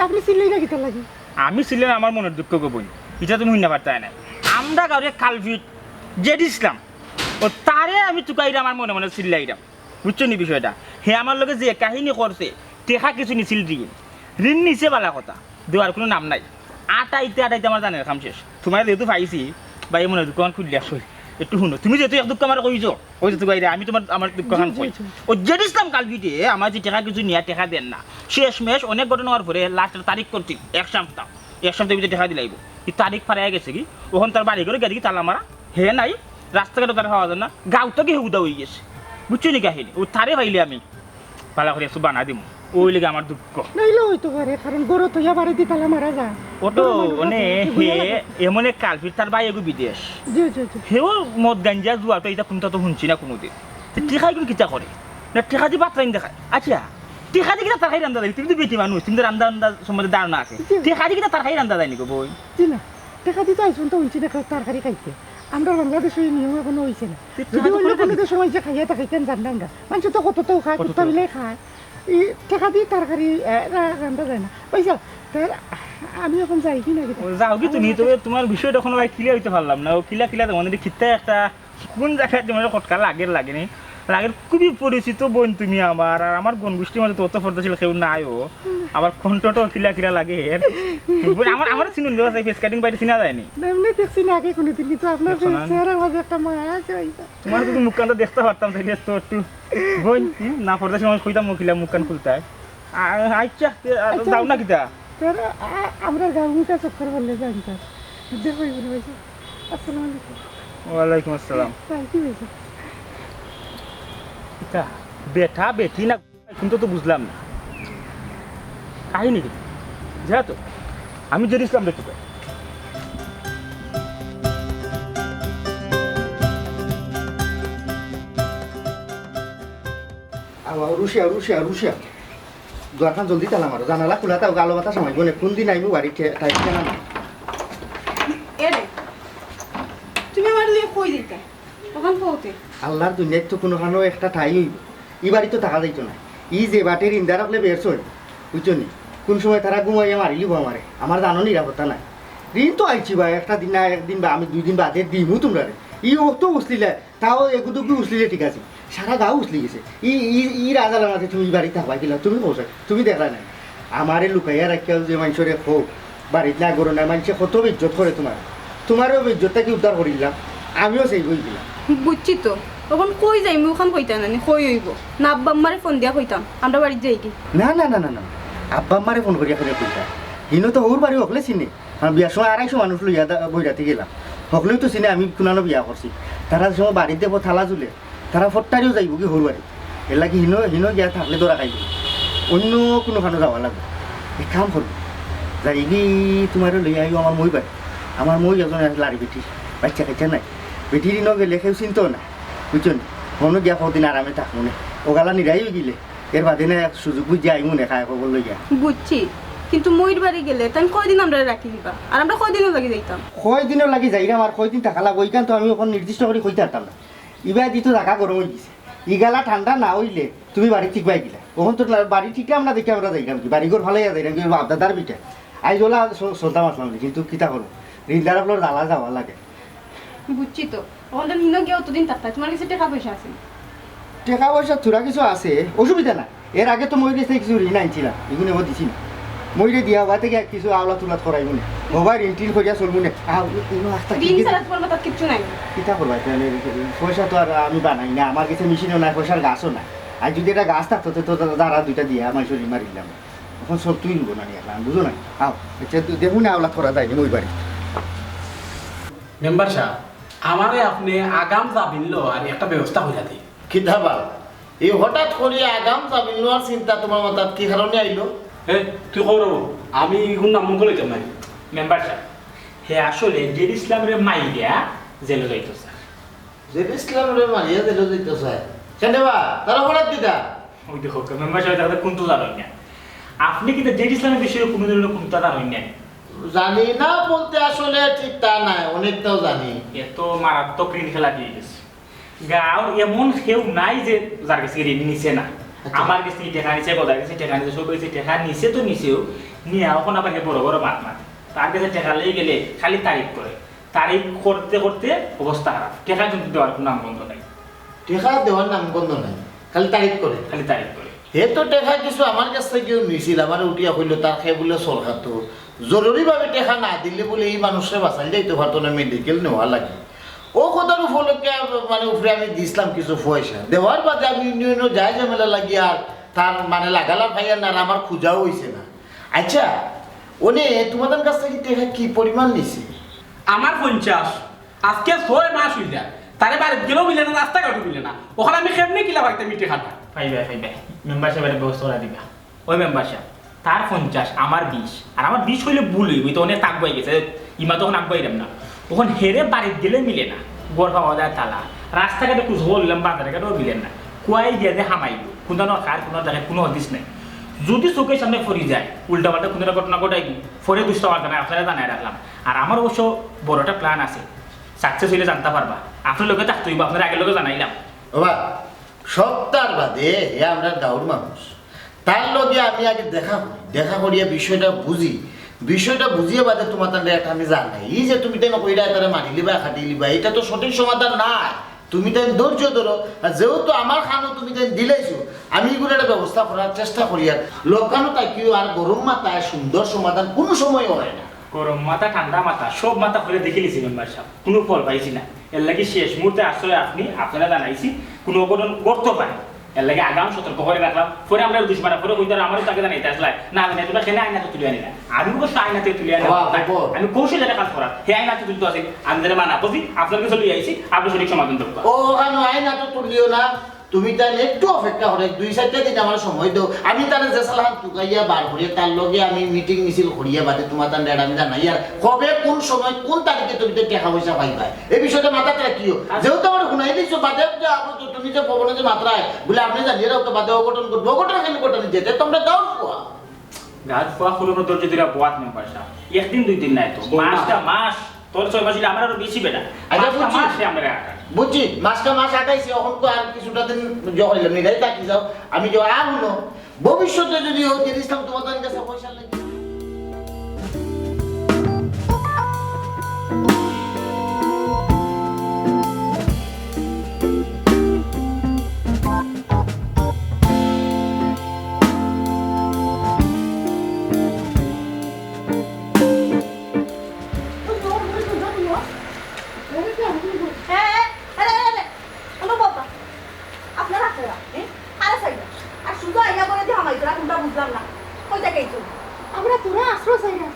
আপনে চিল্লাইরা কিতার লাগি? আমি চিল্লাইরাম আমার মনর দুঃখ গো বইন, ইটা তুমি হুননা পারতায় নায়। আমরা গাউর এক culprit জেড ইসলাম, অউ তারে আমি তুকাইরাম আর মনে মনে চিল্লাইরাম, বুঝছো নি বিষয়টা? হে আমার লগে যে কাহিনী করছে, টেকা কিছু নিছিল ঋণ, ঋণ নিছে বালা কথা, দেওয়ার কুনু নাম নাই। আটাইতে আটাইতে আমার জানের কাম শেষ। তুমারে যেহেতু পাইছি, ভাই মনর দুঃখখান খুলিয়া কই, একটু হুনো। তুমি যেহেতু এক দুঃখ আমারে কইছো, অউ যে তুকাইরায়, আমি তুমার, আমার দুঃখখান জি, জি, কই। জি। অউ জেড ইসলাম culprit এ আমার যে টেকা কিছু নিয়া টেকা দের না, শেষমেশ অনেক ঘটনা অওয়ার পরে লাস্টে তারিখ করছিল এক সপ্তাহ, এক সপ্তাহর ভিতরে টেকা দিলাইবো। ই তারিখ পার অইয়া গেছে গি, অখন তার বাড়ি ঘরো গিয়া দেখি তালা মারা, হে নাই, রাস্তাঘাটো তারে পাওয়া যায় না, গাউ থাকি হে উধাও অইগেছে। বুঝছো নি কাহিনী? অউ তারে পাইলে আমি বালা করি একটু বানা দিমু। অউ অইলো গি আমার দুঃখ। নাইলে অইতো পারে, কারণ ঘরো থইয়া বাড়িদি তালা মারা যায়। অউ তো, ঘরো মানুষ অনে আছে, হে বুঝা লাগে। এমন এক culprit, তার ভাই এগু বিদেশ। জি, জি, জি। হেও মদ গাঞ্জা জুয়া তো ইতা কুনতা তো হুনছি না কুনুদিন। তে টেকা ইগুন কিতা করে? না টেকাদি ভাত রান্ধি খায়। আচ্ছা, টেকাদি কিতা তরকারি রান্ধা যায়? তুমি তো বেটি মানুষ, তুমি তো রান্ধা, রান্ধা সম্বন্ধে ধারণা আছে। জি। টেকাদি কিতা তরকারি রান্ধা যায় নি গো বইন? জি না, টেকাদি তো আইজ পর্যন্ত হুনছি না কেউ তরকারি খাইছে। আমরার বাংলাদেশো ই নিয়ম এখনো অইছে না। তে যদি অইলে কুনু দেশো অইছে খাইয়া থাকে, কেন জানতাম না। মানষে তো কততাউ খায়, কততাউ কুত্তা বিলাই খায়। ই টেকাদি তরকারি, এ, রা-, রান্ধা যায় না। অইছে, তে আমি অখন যাই কি না কিতা? ও, যাও গি তুমি, তবে তুমার বিষয়টা অখনো ভাই clear অইতে পারলাম না। অউ কিলা কিলা তোমার কিতা একটা কুন জাগাত যে মানে খটকা লাগের, লাগে নি? লাগের খুবই পরিচিত বইন তুমি আমার, আর আমার গণগোষ্ঠীর মাঝে তো অত পর্দাশীল কেউ নাই। ও আমার কণ্ঠটাও কিলা কিলা লাগে। বইন, আমার, আমার চিনুন দেওয়া যায়, face cutting বাইরে চিনা যায় নি। না, এমনে দেখছি না আগে কোনোদিন, কিন্তু আপনার দেখছো না? চেহারার মাঝে একটা মায়া আছে, ওই তো। তুমার যদি মুখখান তো দেখতে পারতাম, তাইলে তো একটু বইন, হুম, না পর্দাশীল মানুষ কইতাম মুখিলা মুখখান খুলতায়। আ-, আচ্ছা, তে, আ, আচ্ছা, যাও না আচ্ছা। কিতা? স্যার, আ-, আমরা গাউর মুখা চক্কর বললে যাই, স্যার। দেখো, এগুলো হয়েছে। আসসালামু আলাইকুম। ওয়ালাইকুম আসসালাম। স্যার, কি হয়েছে? কিতা? বেটা, বেটি না, কিন্তু তো বুঝলাম না। কাহিনী কি? যা তো, আমি জেড ইসলামরে তুকাই। আও, আও, রুশিয়া, রুশিয়া, রুশিয়া। দুয়ারখান জলদি তালা মারো, জানালা খুলা থাকউক, আলো বাতাস হামাইবো নে, কুনদিন আইমু বাড়ি, ঠে-, তাই জানা না। এ রে, তুমি আমার লগে কই যাইতায়? অখান কওতে। আল্লার দুনিয়াত তো কুনুখানো একটা ঠাই অইবো। ই বাড়িত তো থাকা যাইতো নায়। ই যে বাটে ঋণদার অকলে বেরছইন, বুঝছো নি? কুন সময় তারা ঘুমাইয়া মারিলিবো আমারে। আমার জানো নিরাপত্তা নাই। ঋণ তো আইছি বা একটা দিন না একদিন বা আমি দুই দিন বাদে দিমু তুমরারে। ই অত উছলিলা, তাও এগুদুগু উছলিলে ঠিক আছে। সারা গাঁও উছলি গেছে। ই, ই, ই রাজার মাঝে তুমি ই বাড়িত থাকবায় কিলা? তুমি কও চাই, তুমি দেখরায় নায়। আমারে লুকাইয়া রাখিয়াও যে মানষরে কও, বাড়িত না ঘরো না, মানষে কত বেইজ্জত করে তুমার। তুমারও বেইজ্জত থাকি উদ্ধার করিলাম, আমিও সেই বই দিলাম। বুঝছি তো, অখন কই যাইমু অখান কইতায় নানি, কই অইবো? না আব্বা আম্মারে ফোন দিয়া কইতাম, আমরা বাড়িত যাইগি। না, না, না, না, না, আব্বা আম্মারে ফোন করিয়া করিয়া কইতা। হিনো তো হউর বাড়ি হকলে চিনে, কারণ বিয়ার সময় আড়াইশো মানুষ লইয়া দা-, বইরাতে গেলাম, হকলেউ তো চিনে আমি কুনানো বিয়া করছি। তারা যে সময় বাড়িত দেখবো তালা ঝুলে, তারা ফট্টারিও যাইবোগি হউর বাড়ি। এরলাগি হিনো, হিনো গিয়া থাকলে ধরা খাইবো। অইন্য কুনুখানো যাওয়া লাগবো। এক কাম করো, যাইগি তুমারে লইয়া আইও আমার মই বাড়ি। আমার মই একজন আছে লাড়ি বেটি, বাইচ্চা কাইচ্চা নাই। বেটির ইনো গেলে কেউ চিনতো না, বুঝছো নি? অনো গিয়া কদিন আরামে থাকমু নে। অগালা নিরাই অইগেলে, এর বাদে না এক সুযোগ বুঝিয়া আইমু নে, খায় খবর লইয়া। বুঝছি, কিন্তু মইর বাড়ি গেলে তাইন কয়দিন আমরারে রাখি দিবা? আর আমরা কয়দিনর লাগি যাইতাম? কয়দিনর লাগি যাইরাম আর কয়দিন থাকা লাগবো, ইখান তো আমি অখন নির্দিষ্ট করি কইতাম পারতাম না। ইবায় দি তো জাগা গরম অইগেছে। ইগালা ঠান্ডা না অইলে তুমি বাড়ি টিকবায় কিলা? অখন তো লা-, বাড়ি টিকলাম না দেখি আমরা যাইরাম কি? বাড়ি ঘর ফালাইয়া যাইরাম কি? বাপ দাদার ভিটা। আইজ অলা চ-, চলতাম আছলাম নি, কিন্তু কিতা করমু? ঋণদার অকলর জ্বালা যাওয়া লাগে। বুঝছি তো। অখন তো হিনো গিয়া অতদিন থাকতায়, তুমার গেছে টেকা পয়সা আছে নি? টেকা পয়সা থুড়া কিছু আছে, অসুবিধা না। এর আগে তো মইর গেছে কিছু ঋণ আনছিলাম, ইগুন এবার দিছি না। মইরে দিয়া হবায় থাকি কিছু আওলাত উলাত করাইমু নে। হবায় ঋণ টিন করিয়া চলমু নে। আহ, ইনো আস্তা ঋণ ছাড়া তুমার মাথাত কিচ্ছু নাই। কিতা করবায় তাইলে? পয়সা তো আর আমি বানাই না, আমার গেছে মেশিনও নাই, পয়সার গাছও নাই। আর যদি একটা গাছ থাকতো, তে তো দাঁড়া দুইটা দিয়া মানষর ঋণ মারিলাম। অখন চলতেউ নিবো না নি একলা, বুঝো না? আও, আইচ্ছা, দেখমু নে আওলাত করা যায়নি মই বাড়ি। মেম্বার সাব, আমারে আপনে আগাম জামিন লওয়ার একটা ব্যবস্থা করিয়া দেইন। কিতা বা? এই হঠাৎ করি আগাম জামিন লওয়ার চিন্তা তুমার মাথাত কি কারণে আইলো? এ, তুই কও রে, আমি ইগুন নাম মুখো লইতাম নায়। মেম্বার সাব, হে আসলে জেড ইসলামরে মারিয়া জেলো যাইতো চায়। জেড ইসলামরে মারিয়া জেলো যাইতো চায়? কেনে বা? তার অপরাধ কিতা? ওই দেখো, মেম্বার সাব, তারা কুন্তা জানইন না। আপনে কিতা জেড ইসলামর বিষয়ে কুনু ধরনের কুন্তা জানইন না? জানি না বলতে আসলে ঠিক তা নায়, অনেকটাও জানি। এ তো মারাত্মক ঋণ খেলাপি অইগেছে। গাঁওর এমন কেউ নাই যে যার গেছে ঋণ নিছে না। আচ্ছা। আমার গেছে টেকা নিছে, গদার গেছে টেকা নিছে, সব গেছে টেকা নিছে তো নিছেউ, নিয়া অখন আবার হে বড় বড় মাত মাতে। তার গেছে টেকা লই গেলে খালি তারিফ করে। তারিফ করতে করতে অবস্থা খারাপ। টেকা কিন্তু দেওয়ার কুনু নামগন্ধ নাই। টেকা দেওয়ার নামগন্ধ নাই, খালি তারিফ করে। খালি তারিফ করে। হে তো টেকা কিছু আমার গেছ থাকিও নিছিল, আমারে উঠিয়া কইলো তার হে বুলে চোর খাতো। জরুরিভাবে টেকা না দিলে বুলে ই মানুষরে বাঁচাইল যাইতো পারতো না, মেডিকেল নেওয়া লাগে। অউ কথার উপলক্ষে আ-, মানে উপরে আমি দিছলাম কিছু পয়সা। দেওয়ার বাদে আমি ইউনিয়নো যাই ঝামেলা লাগি আর তার মানে লাগালা পাইয়ার না আর আমার খুঁজাও অইছে না। আইচ্ছা, অনে তুমার গেছ থাকি টেকা কি পরিমাণ নিছে? আমার পঞ্চাশ। আজকে ছয় মাস অইযার, তারে বাড়িত গেলেও মিলে না, রাস্তাঘাটও মিলে না। অখন আমি কেমনে কিলা পাইতাম ই টেকাটা? পাইবায়, পাইবায়। মেম্বার সাবে একটা ব্যবস্থা করিয়া দিবা। ওই মেম্বার সাব, তার পঞ্চাশ, আমার বিশ। আর আমার বিশ কইলে ভুল অইবো, ই তো অনেক আগুয়াই গেছে, ইমা তো অখন আগুয়াইরাম না। অখন হেরে বাড়িত গেলে মিলে না, ঘর পাওয়া যায় তালা, রাস্তাঘাটে খুঁজ করলাম, বাজারে ঘাটেও মিলে না। কুয়াই দিয়া যে হামাইলো, কুনদানো কার, কুনদানো ডাকাইত, কুনু হদিস নাই। যদি চউখর সামনে পড়ি যায়, উল্টাপাল্টা কুনদানো ঘটনা ঘটাইবো, পরে দুষ্টা মারতা নায়, আপনারে জানাই রাখলাম। আর আমার অবশ্য বড় একটা plan আছে, success অইলে জানতা পারবা। আপনার লগে থাকতে অইবো, আপনারে আগের লগে জানাইলাম। ওবা, সপ্তাহর বাদে হে আমরার গাঁওর মানুষ, তার লগে আমি আগে দেখা করি, দেখা করিয়া বিষয়টা বুঝি, বিষয়টা বুঝিয়া বাদে তুমার তানরে একটা আমি জানাই। ই যে তুমি তাইন কইরায় তারে মারিলিবা, কাটিলিবা, ইটা তো সঠিক সমাধান নায়। তুমি তাইন ধৈর্য ধরো, আর যেহেতু আমার কানো তুমি তাইন দিলাইছো, আমি ইগুর একটা ব্যবস্থা করার চেষ্টা করিয়ার। লগে কানো থাকিও আর গরম মাথায় সুন্দর সমাধান কুনু সময় অয় না। গরম মাথা, ঠান্ডা মাথা, সব মাথা করিয়া দেখিলিছি মেম্বার সাব, কুনু ফল পাইছি না। এরলাগি শেষ মুহূর্তে আশ্রয় আপনি, আপনারে জানাইছি, কুনু অঘটন ঘটতো পারে। এরলাগি আগাম সতর্ক করি রাখলাম। পরে আমরারে দুশমনে পরে কইতা, "আমারে তো আগে জানাইতা আছলায় না, জানাইতা না, কেনে আইন আতো তুলিয়া আনিলা?" আমি অবশ্য আইন আতো তুলিয়া আনিলাম। বাহ, বাহ। আমি কৌশল একটা কাজ করার, হে আইন আতো তুলতো আছিল, আমি তারে মানা করছি, আপনার কাছে লইয়া আইছি, আপনি সঠিক সমাধান দেবা। ও, অখানো আইন আতো তুলিও না, তুমি তাইন একটু অপেক্ষা করো, এক দুই চাইরটা দিন আমার সময় দেও। আমি তারে যে সালাহান তুকাইয়া বার করিয়া তার লগে আমি মিটিং মিছিল করিয়া বাদে তুমার তান ডেট আমি জানাইয়ার। কবে, কোন সময়, কোন তারিখে তুমি তো টেকা পয়সা পাইবায়, এই বিষয়টা মাথাত রাখিও। যেহেতু আমার হুনাই দিছো বাদে যে আপনি তো, তুমি যে ভবনে যে মাত্রায় বলে আপনি জানিয়ে রাখতে বাদে অঘটন ঘটবো, অঘটন কেন ঘটনা যেতে তোমরা গাউর ফুয়া। গাউর ফুয়া খুলুনো তোর যদি বওয়াত মেম্বার সাহেব, একদিন দুই দিন নাই তো, মাসটা মাস। তোর ছয় মাস হইলে আমার আরো বেশি বেটা। আচ্ছা, মাসটা বুঝছি। মাস সে আমার আটা। বুঝছি, মাসটা মাস আটাইছে, এখন তো আর কিছুটা দিন জহর হইলাম, নিরাই থাকি যাও। আমি যে আর হলো, ভবিষ্যতে যদি ওই জিনিসটা তোমাদের কাছে পয়সা লাগে। হ্যাঁ, হ্যাঁ, আরে, আরে, আরে, অনুভব, আপনারা আপনারা, হ্যাঁ? আরে সাইডা, আর শুধু আইয়া করে দিয়ে হামাই তোরা কোনটা বুঝলাম না, কই থেকে এই চুল? আমরা তোরা আশ্রয় চাই না।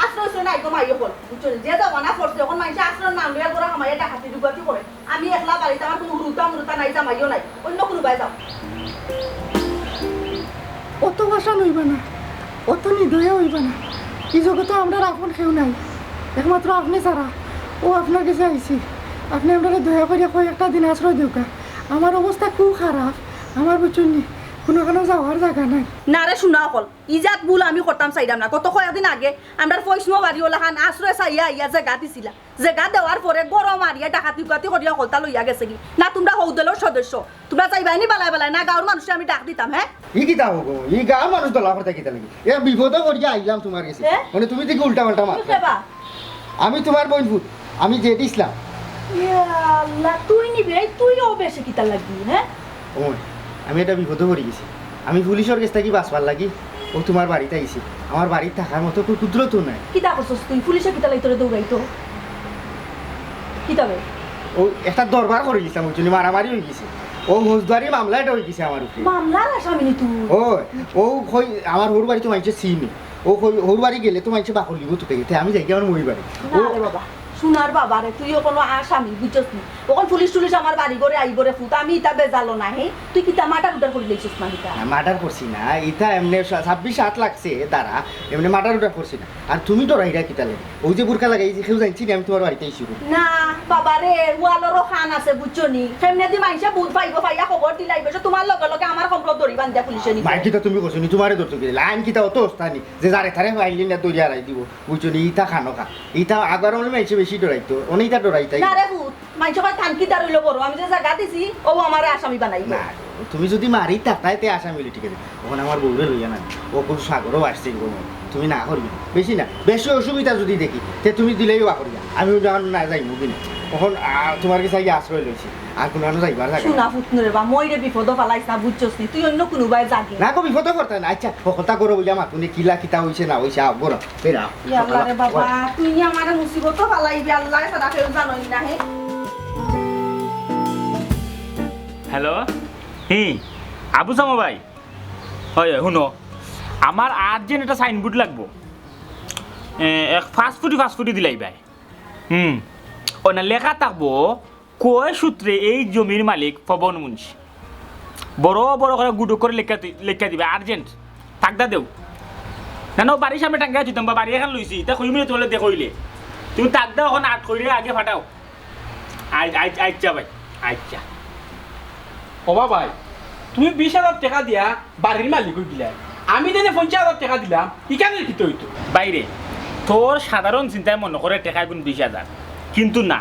আশ্রয় চাই না, একদম আইয়া বল, বুঝছো নি? যে জমানা পড়ছে, এখন মানুষের আশ্রয় নাম লইয়া করে হামাইয়া ডাকাতি ডুকাতি করে। আমি একলা বাড়িতে, আমার কোনো হুরুতা মুরুতা নাই, জামাইও নাই, অন্য কোনো বাই যাও। অত ভাষা লইবা না, অত নির্দয়া হইবা না। এই জগতে আমরা আপন কেউ নাই, একমাত্র আপনি ছাড়া। ও আপনার কাছে আইছি, আপনি আমরা দয়া করিয়া কয়েকটা দিন আশ্রয় দেউকা। আমার অবস্থা খুব খারাপ, আমার বুঝছইন নি, কোনো কোনো যাওয়ার জায়গা নাই। না রে, শোনা অকল, ইজাত ভুল আমি করতাম চাইলাম না। গত কয়েকদিন আগে আমরার ফৈসমো বাড়ি ওলাখান আশ্রয় চাইয়া আইয়া জাগা দিছিলা, জাগা দেওয়ার পরে গরম মারিয়া ডাকাতি উকাতি করিয়া হকলতা লইয়া গেছে কি না? তোমরা হৌদলর সদস্য, তোমরা যাইবায়নি বালায় বালায় না? গাঁওর মানুষরে আমি ডাক দিতাম, হ্যাঁ? ই কিতা হবো? ই গাঁওর মানুষ দলা করতে কিতা লাগি? এ বিপদে পড়িয়া আইলাম তোমার কাছে। হ্যাঁ? মানে তুমি দেখি উল্টা পাল্টা মাত। আমি তোমার বইন ফুত, আমি যে দিছিলাম। ইয়া আল্লাহ, তুই নিবে, তুই ও বেশি কিতা লাগবি, হ্যাঁ? ওই, আমি একটা বিপদে পড়ি গেছি। আমি পুলিশর কাছ থাকি বাঁচবার লাগি ও তোমার বাড়িত আইছি। আমার বাড়িত থাকার মতো কুকুদ্র তো নাই। কিতা করছস তুই? পুলিশে কিতা লাগি তোরে দৌড়াইতো? কিতা বে? ও একটা দরবার করি গেছিলাম, বুঝছো নি? মারামারি হয়ে গেছে। ও ফৌজদারি মামলা এটা হয়ে গেছে আমার উপরে। মামলার আসামি নি তুই? ও, ও কই আমার হউর বাড়ি তো মানষে চিনি। ও কই হউর বাড়ি গেলে তো মানষে বাকর লিব তোকে গেতে। আমি যাই কি আমার মই বাড়ি। না ও রে বাবা, সোনার বাবা রে, তুইও কোনো আসামি, বুঝছস নি? অখন পুলিশ টুলিশ আমার বাড়ি ঘরে আইব রে ফুত, আমি ইতা বেজালো না, হে? তুই কিতা মার্ডার উডার করি লইছস না কিতা? না, মার্ডার করছি না, ইতা এমনে ছা-, ছাব্বিশ আট লাগছে তারা, এমনে মার্ডার উডার করছি না। আর তুমি ডরাইরা কিতা লে? ওই যে বুরকা লাগাই, যে কেউ জানছি না আমি তোমার বাড়িতে আইছি। না, বাবা রে, ওয়ালরও খান আছে, বুঝছো নি? কেমনে দি মাইনষে বুধ পাইব, পাইয়া খবর দিলাইব, সে তোমার লগে লগে আমার সম্পর্ক দড়ি বান্ধিয়া পুলিশে নিব। মাই কিতা তুমি করছো নি? তোমারে ধরতো কি? লাইন কিতা অত ওস্তানি? যে যারে তারে ফাইলি না দড়ি আলাই দিব। বুঝছো নি, ইতা খানো খা। ইতা আবার অনেক মাইনষে বেশি ডরাইতো, অনেক ইতা ডরাইতাই। না রে পুত, মাইনষে কয় থানকি দার হইলো বড়, আমি যে জায়গা দিছি, ও আমারে আসামি বানাইব। না, তুমি যদি মারি থাকতায় তে আসামি হইলে ঠিক আছে। অখন আমার বউরে লইয়া না, ও কোন সাগরও আসছে গো। তুমি না করিও, বেশি না, বেশি অসুবিধা যদি দেখি, তে তুমি দিলেই বা করিয়া, আমি ওই জায়গা না যাই মুখি না। অখন, আ, তোমার কাছে আইয়া আশ্রয় লইছি, আর কোনো আনো যাইবার জায়গা না। শোনা ফুতনু রে বা, মই রে বিপদও ফালাইছ না, বুঝছস নি, তুই অন্য কোনো বায় যাগে। না গো, বিপদও করতে না। আচ্ছা, হকলতা করো বুঝা মাতুনে কিলা কিতা হইছে না হইছে, আও, করো। বেরা। ইয়া আল্লাহ রে বাবা, তুই নি আমারে মুসিবত ফালাইবি, আল্লাহ ছাড়া কেউ জানইন না, হে। হ্যালো, হি, আবু সামো ভাই, হয়, হয়, হুনো, আমার আর্জেন্ট একটা সাইনবোর্ড লাগবো। এ, এক পাঁচ ফুটি, পাঁচ ফুটি দিলাইবায়। হুম, ও না, লেখা থাকবো, কয় সূত্রে এই জমির মালিক পবন মুন্সি। বড় বড় করে গুডুক করে লেখা দি-, লেখা দিবা, আর্জেন্ট। তাকদা দেও। না, না, ও বাড়ির সামনে টাঙ্গাই দিতাম, বা বাড়ি এখান লইছি, ইতা কইমু নি তোমারে দেখইলে। তুমি তাকদা অখন আট কইরে আগে ফাটাও। আই-, আই-, আইচ্ছা ভাই, আইচ্ছা। ও বা ভাই, তুমি বিশ হাজার টেকা দিয়া বাড়ির মালিক অই গেলায়, আমি দেনে পঞ্চাশ হাজার টেকা দিলাম, ইখানর কিতা অইতো? বাইরে, তোর সাধারণ চিন্তায় মনো করে টেকা গুন বিশ হাজার, কিন্তু না,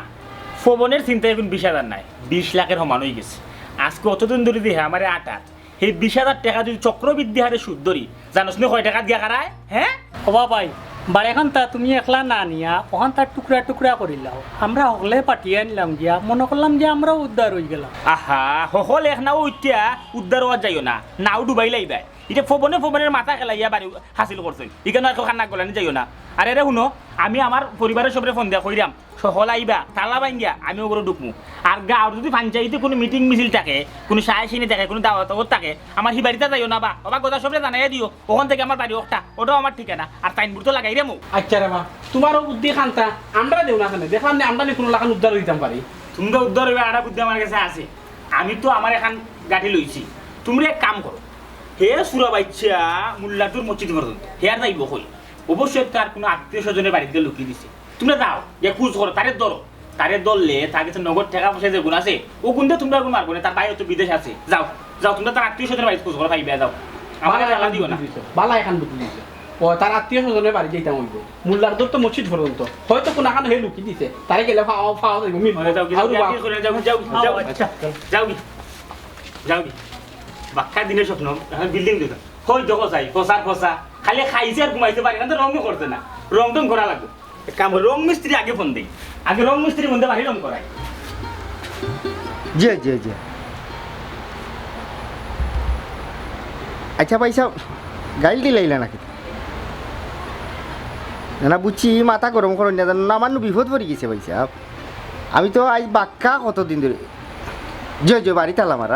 পবনর চিন্তায় গুন বিশ হাজার নায়, বিশ লাখর সমান অই গেছে। আজকে অতদিন ধরি যে হে আমারে আটার, হে বিশ হাজার টেকা যদি চক্রবৃদ্ধি হারে সুদ ধরি, জানোস নি কয় টেকাত গিয়া খারায়? হে? ও বা ভাই, বাড়িখান তা তুমি একলা না নিয়া, অখান তা টুকরা টুকরা করিলাও। আমরা হকলে পাটিয়া আনলাম গিয়া, মনো করলাম যে আমরাও উদ্ধার অই গেলাম। আহা, হকল এক নাও উঠিয়া উদ্ধার অওয়া যাইও না, নাও ডুবাইলাইবায়। ইটা পবনে পবনর মাথা খেলাইয়া বাড়ি হাসিল করছইন। ইখানো আর কেউ কান্না গলানি যাইও না। আরে রে হুনো, আমি আমার পরিবারর সবরে ফোন দিয়া কইরাম, হকল আইবা, তালা ভাঙ্গিয়া আমি অগরে ঢুকমু। আর গাঁওর যদি পঞ্চায়েতে কুনু মিটিং মিছিল থাকে, কুনু সায় সিনি থাকে, কুনু দাওয়াত দাওয়াত থাকে, আমার হি বাড়িত যাইও না বা, ও বা গজা সবরে জানাইয়া দিও, অখান থাকি আমার বাড়ি অখটা, অটাউ আমার ঠিকানা, আর সাইনবোর্ড তো লাগাইরামু। আইচ্ছা রে বা, তোমার অউ বুদ্ধি খানতা, আমরা দেও না কেনে, দেখলাম নি আমরা নি কুনু লাখান উদ্ধার অইতাম পারি। তুমরা উদ্ধার অইবায়, আরো বুদ্ধি আমার কাছে আছে। আমি তো আমার এখান গাঠি লইছি। তুমরা এক কাম করো, হে সুরা বাইচ্চা মুল্লাটুর মসজিদ পর্যন্ত, হে আর যাইব কই? অবশ্যই তার কুনু আত্মীয় স্বজনের বাড়িত গিয়া লুকি দিছে। তুমরা যাও, গিয়া খুঁজ করো, তারে ধরো। তারে ধরলে তার গেছে নগদ টেকা পয়সা যেগুন আছে, অগুন দিয়া তুমরারে কুনু মারবো না, তার ভাই তো বিদেশ আছে। যাও, যাও, তুমরা তার আত্মীয় স্বজনের বাড়িত খুঁজ করো, পাইবা, যাও। আমারে জ্বালা দিও না। বালা এখান বুদ্ধি দিছে। ও, তার আত্মীয় স্বজনের বাড়ি যাইতাম অইব। মুল্লাটুর তো মসজিদ পর্যন্ত। হয়তো কুনু কানো হে লুকি দিছে। তারে গেলে পাওয়া, পাওয়া যাইব, মিলব। আরে যাও, যাও, আর যাও, ওয়া- যাও, যাও, যাও, ও, আচ্ছা। যাও গি। যাও গি। বাক্কা দিনে স্বপ্ন, এখন বিল্ডিং দিতাম। হই দেখো চাই, ফসা, ফসা। খালি খাইছে আর ঘুমাইতে পারে না, তো রঙও করতে না। রং টং করা লাগবে। এক কাম করি, রং মিস্ত্রি আগে ফোন দেই। আগে রং মিস্ত্রি ফোন দিয়ে বাড়ি রং করাই। জি, জি, জি। আচ্ছা ভাইসাব, গাইল দিলাইলা নাকি? না, না, বুঝছি, মাথা গরম করইন না, জানো না, আমার নু বিপদ পড়ি গেছে ভাইসাব। আমি তো আইজ বাক্কা কতদিন ধরি, জি, জি, বাড়িত আলাম আর।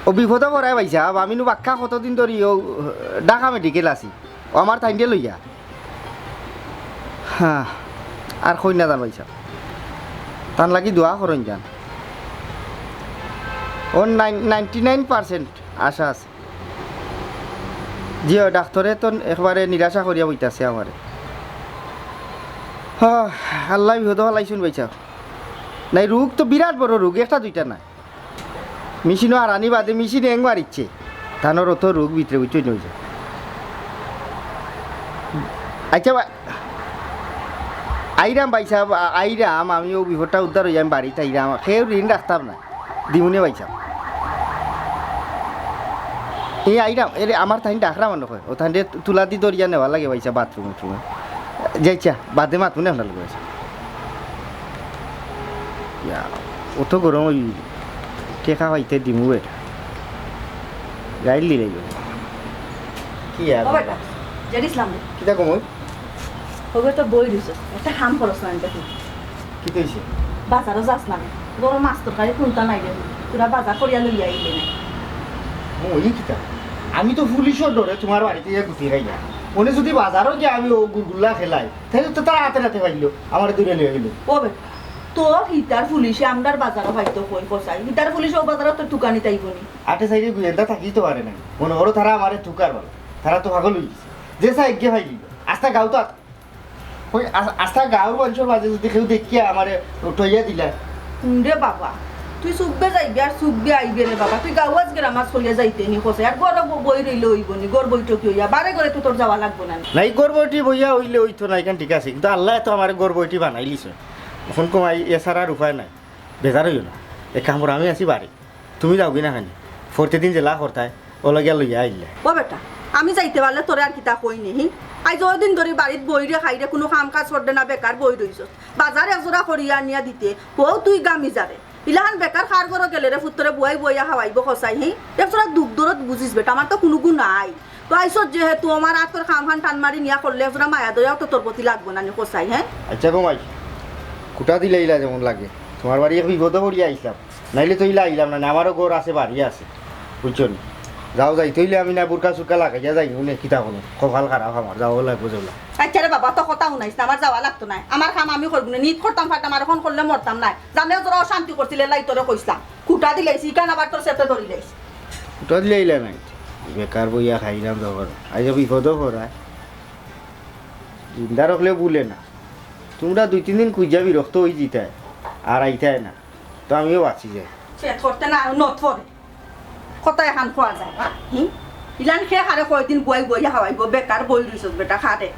ও বিপদো পড়ায় ভাইসাব, আমি নু বাক্কা কতদিন ধরি ও ঢাকা মেডিকেল আছি, ও আমার তাইনরে লইয়া। হ্যাঁ, আর কইন না জান ভাইসাব, তান লাগি দোয়া করইন জান। ও নাইন-, নাইনটি নাইন পার্সেন্ট আশা আছে। জি, ও ডাক্তরে তো একবারে নিরাশা করিয়া বইতাছে আমারে। হ্যাঁ, আল্লায় বিপদো ফালাইছইন ভাইসাব। নাই, রোগ তো বিরাট বড় রোগ, একটা দুইটা না। মেশিনও হারানি বাদে মেশিন হ্যাং মারিচ্ছে। তানর অত রোগ ভিতরে বুঝছইন অইছে। আচ্ছা, বা-, আইরাম ভাইসাব, আ-, আইরাম, আমি ও বিপদটা উদ্ধার অইয়া আমি বাড়িত আইরাম। কেউ ঋণ রাখতাম না। দিমুনে ভাইসাব। এই আইরাম, এরে আমার তাইন ডাকরা মনে হয়। ও তাইনরে তুলা দি ধরিয়া নেওয়া লাগে ভাইসাব বাথরুম উথরুমে। যাইচ্ছা, বাদে মাতমুনে আপনার লগে ভাইসাব। ইয়া, অত গরম অই, টেকা পাইতে দিমু বেটা। গাইল দিলাই বেটা। কি আর ও বেটা, জেড ইসলাম রে। কিতা কমই? ওগো তো বই রইছে, একটা কাম করস না, আমি দেখি। কিতা অইছে? বাজারো যাস না রে। গরম মাছ তরকারি কুনতা নাই রে। তোরা বাজার করিয়া লইয়া আইলে না। ও, ই কিতা? আমি তো পুলিশর ডরে তোমার বাড়িত ইয়া গুছি খাই না। মনে যদি বাজারো গিয়া আমি ও গুলগুলা খেলাই, তাইলে তো তারা হাতে নাতে পাইলো, আমারে দূরে লইয়া গেল। ও বেটা, তোর হিতার পুলিশে আমরার বাজারো পাইতো কই কসাই? হিতার পুলিশে ও বাজারো তো তুকানি তাইবো নি। আটে সাইডে গুয়েন্দা থাকি তো পারে নাই। মনে করো তারা আমারে তুকার বলে। তারা তো পাগল অই গেছে। যে সাইড গিয়ে পাইলি, আস্তা গাঁও তো আত-, ওই আস-, আস্তা গাঁওর মানুষের মাঝে যদি কেউ দেখিয়া আমারে উঠাইয়া দিলা। হুন রে বাবা, তুই সুখবে যাইবে আর সুখবে আইবে রে বাবা। তুই গাঁও আজ গ্রাম আজ করিয়া যাইতে নি কসাই। আর ঘর ব-, বই রইলে অইবো নি, ঘর বৈঠকি অইয়া। বারে ঘরে তো তোর যাওয়া লাগবো না। নাই, ঘর বইটি বইয়া অইলে অইতো না, এখান ঠিক আছে। কিন্তু আল্লায় তো আমারে ঘর বইটি বানাইলিছে। এখন কমাই এছাড়া আর উপায় নাই। বেজার অইও না। এক কাম করো, আমি আছি বাড়ি। তুমি যাওগি না খানি। প্রতিদিন জেলা করতায়, ওলা গিয়া লইয়া আইলে। ও বেটা, আমি যাইতে পারলে তোরে আর কিতা কই নি, হি? আইজ অদিন ধরি বাড়িত বইরে খাইরে, কুনু কাম কাজ কররে না, বেকার বই রইছস। বাজার একজোড়া করিয়া আনিয়া দিতে, হউ তুই গামি যারে। ইলাখান বেকার কার ঘরো গেলে রে, পুত্তরে বুয়াই বুয়াইয়া খাওয়াইবো কসাই, হি? একজোড়া দুখ দরদ বুঝিস বেটা, আমার তো কুনু গুণ নাই। তো আইসত যেহেতু আমার আতর কামখান টান মারি নিয়া করলে একজোড়া মায়া দয়াও তো তোর প্রতি লাগবো না নি কসাই, হে? আচ্ছা গো মাই, খুটা দিলাইলা যেমন লাগে, তোমার বাড়ি এক বিপদো পড়িয়া আইসলাম, নাইলে তো ইলা আইলাম না, আমারও ঘর আছে, বাড়ি আছে, বুঝছো নি? যাও যাইতে অইলে আমি না বুরকা সুরকা লাগাইয়া যাই, উনি কিতা করো, কপাল খারাপ আমার, যাও লাগবো যাওলা। আচ্ছা রে বাবা, তো কথা হুনাইস না, আমার যাওয়া লাগতো নায়, আমার কাম আমি করবো না, নিত করতাম পারতাম, আর এখন করলে মরতাম নায়। জানে তোরা অশান্তি করছিলে, লাই তোরে কইসলাম, খুটা দিলাইছি, ইখান আবার তোর সেতে ধরিলাইছি। খুটা দিলাইলা নাই, বেকার বইয়া খাইলাম যখন, আইজ বিপদো পড়ায়। জিন্দা রাখলেও ভুলে না। তোমরা দুই তিন দিন খুঁজা বিরক্ত অই যিতায়, আর আইতায় না, তো আমিও বাঁচি যাই। পেট করতে না, আরো নত পড়ে। কথা এখান খোয়া যায়, হা? হুম? ইলান খে হারে কয়দিন বুয়াই বুয়াই হাওয়াইবো, বেকার বই রইছস বেটা, খা রে।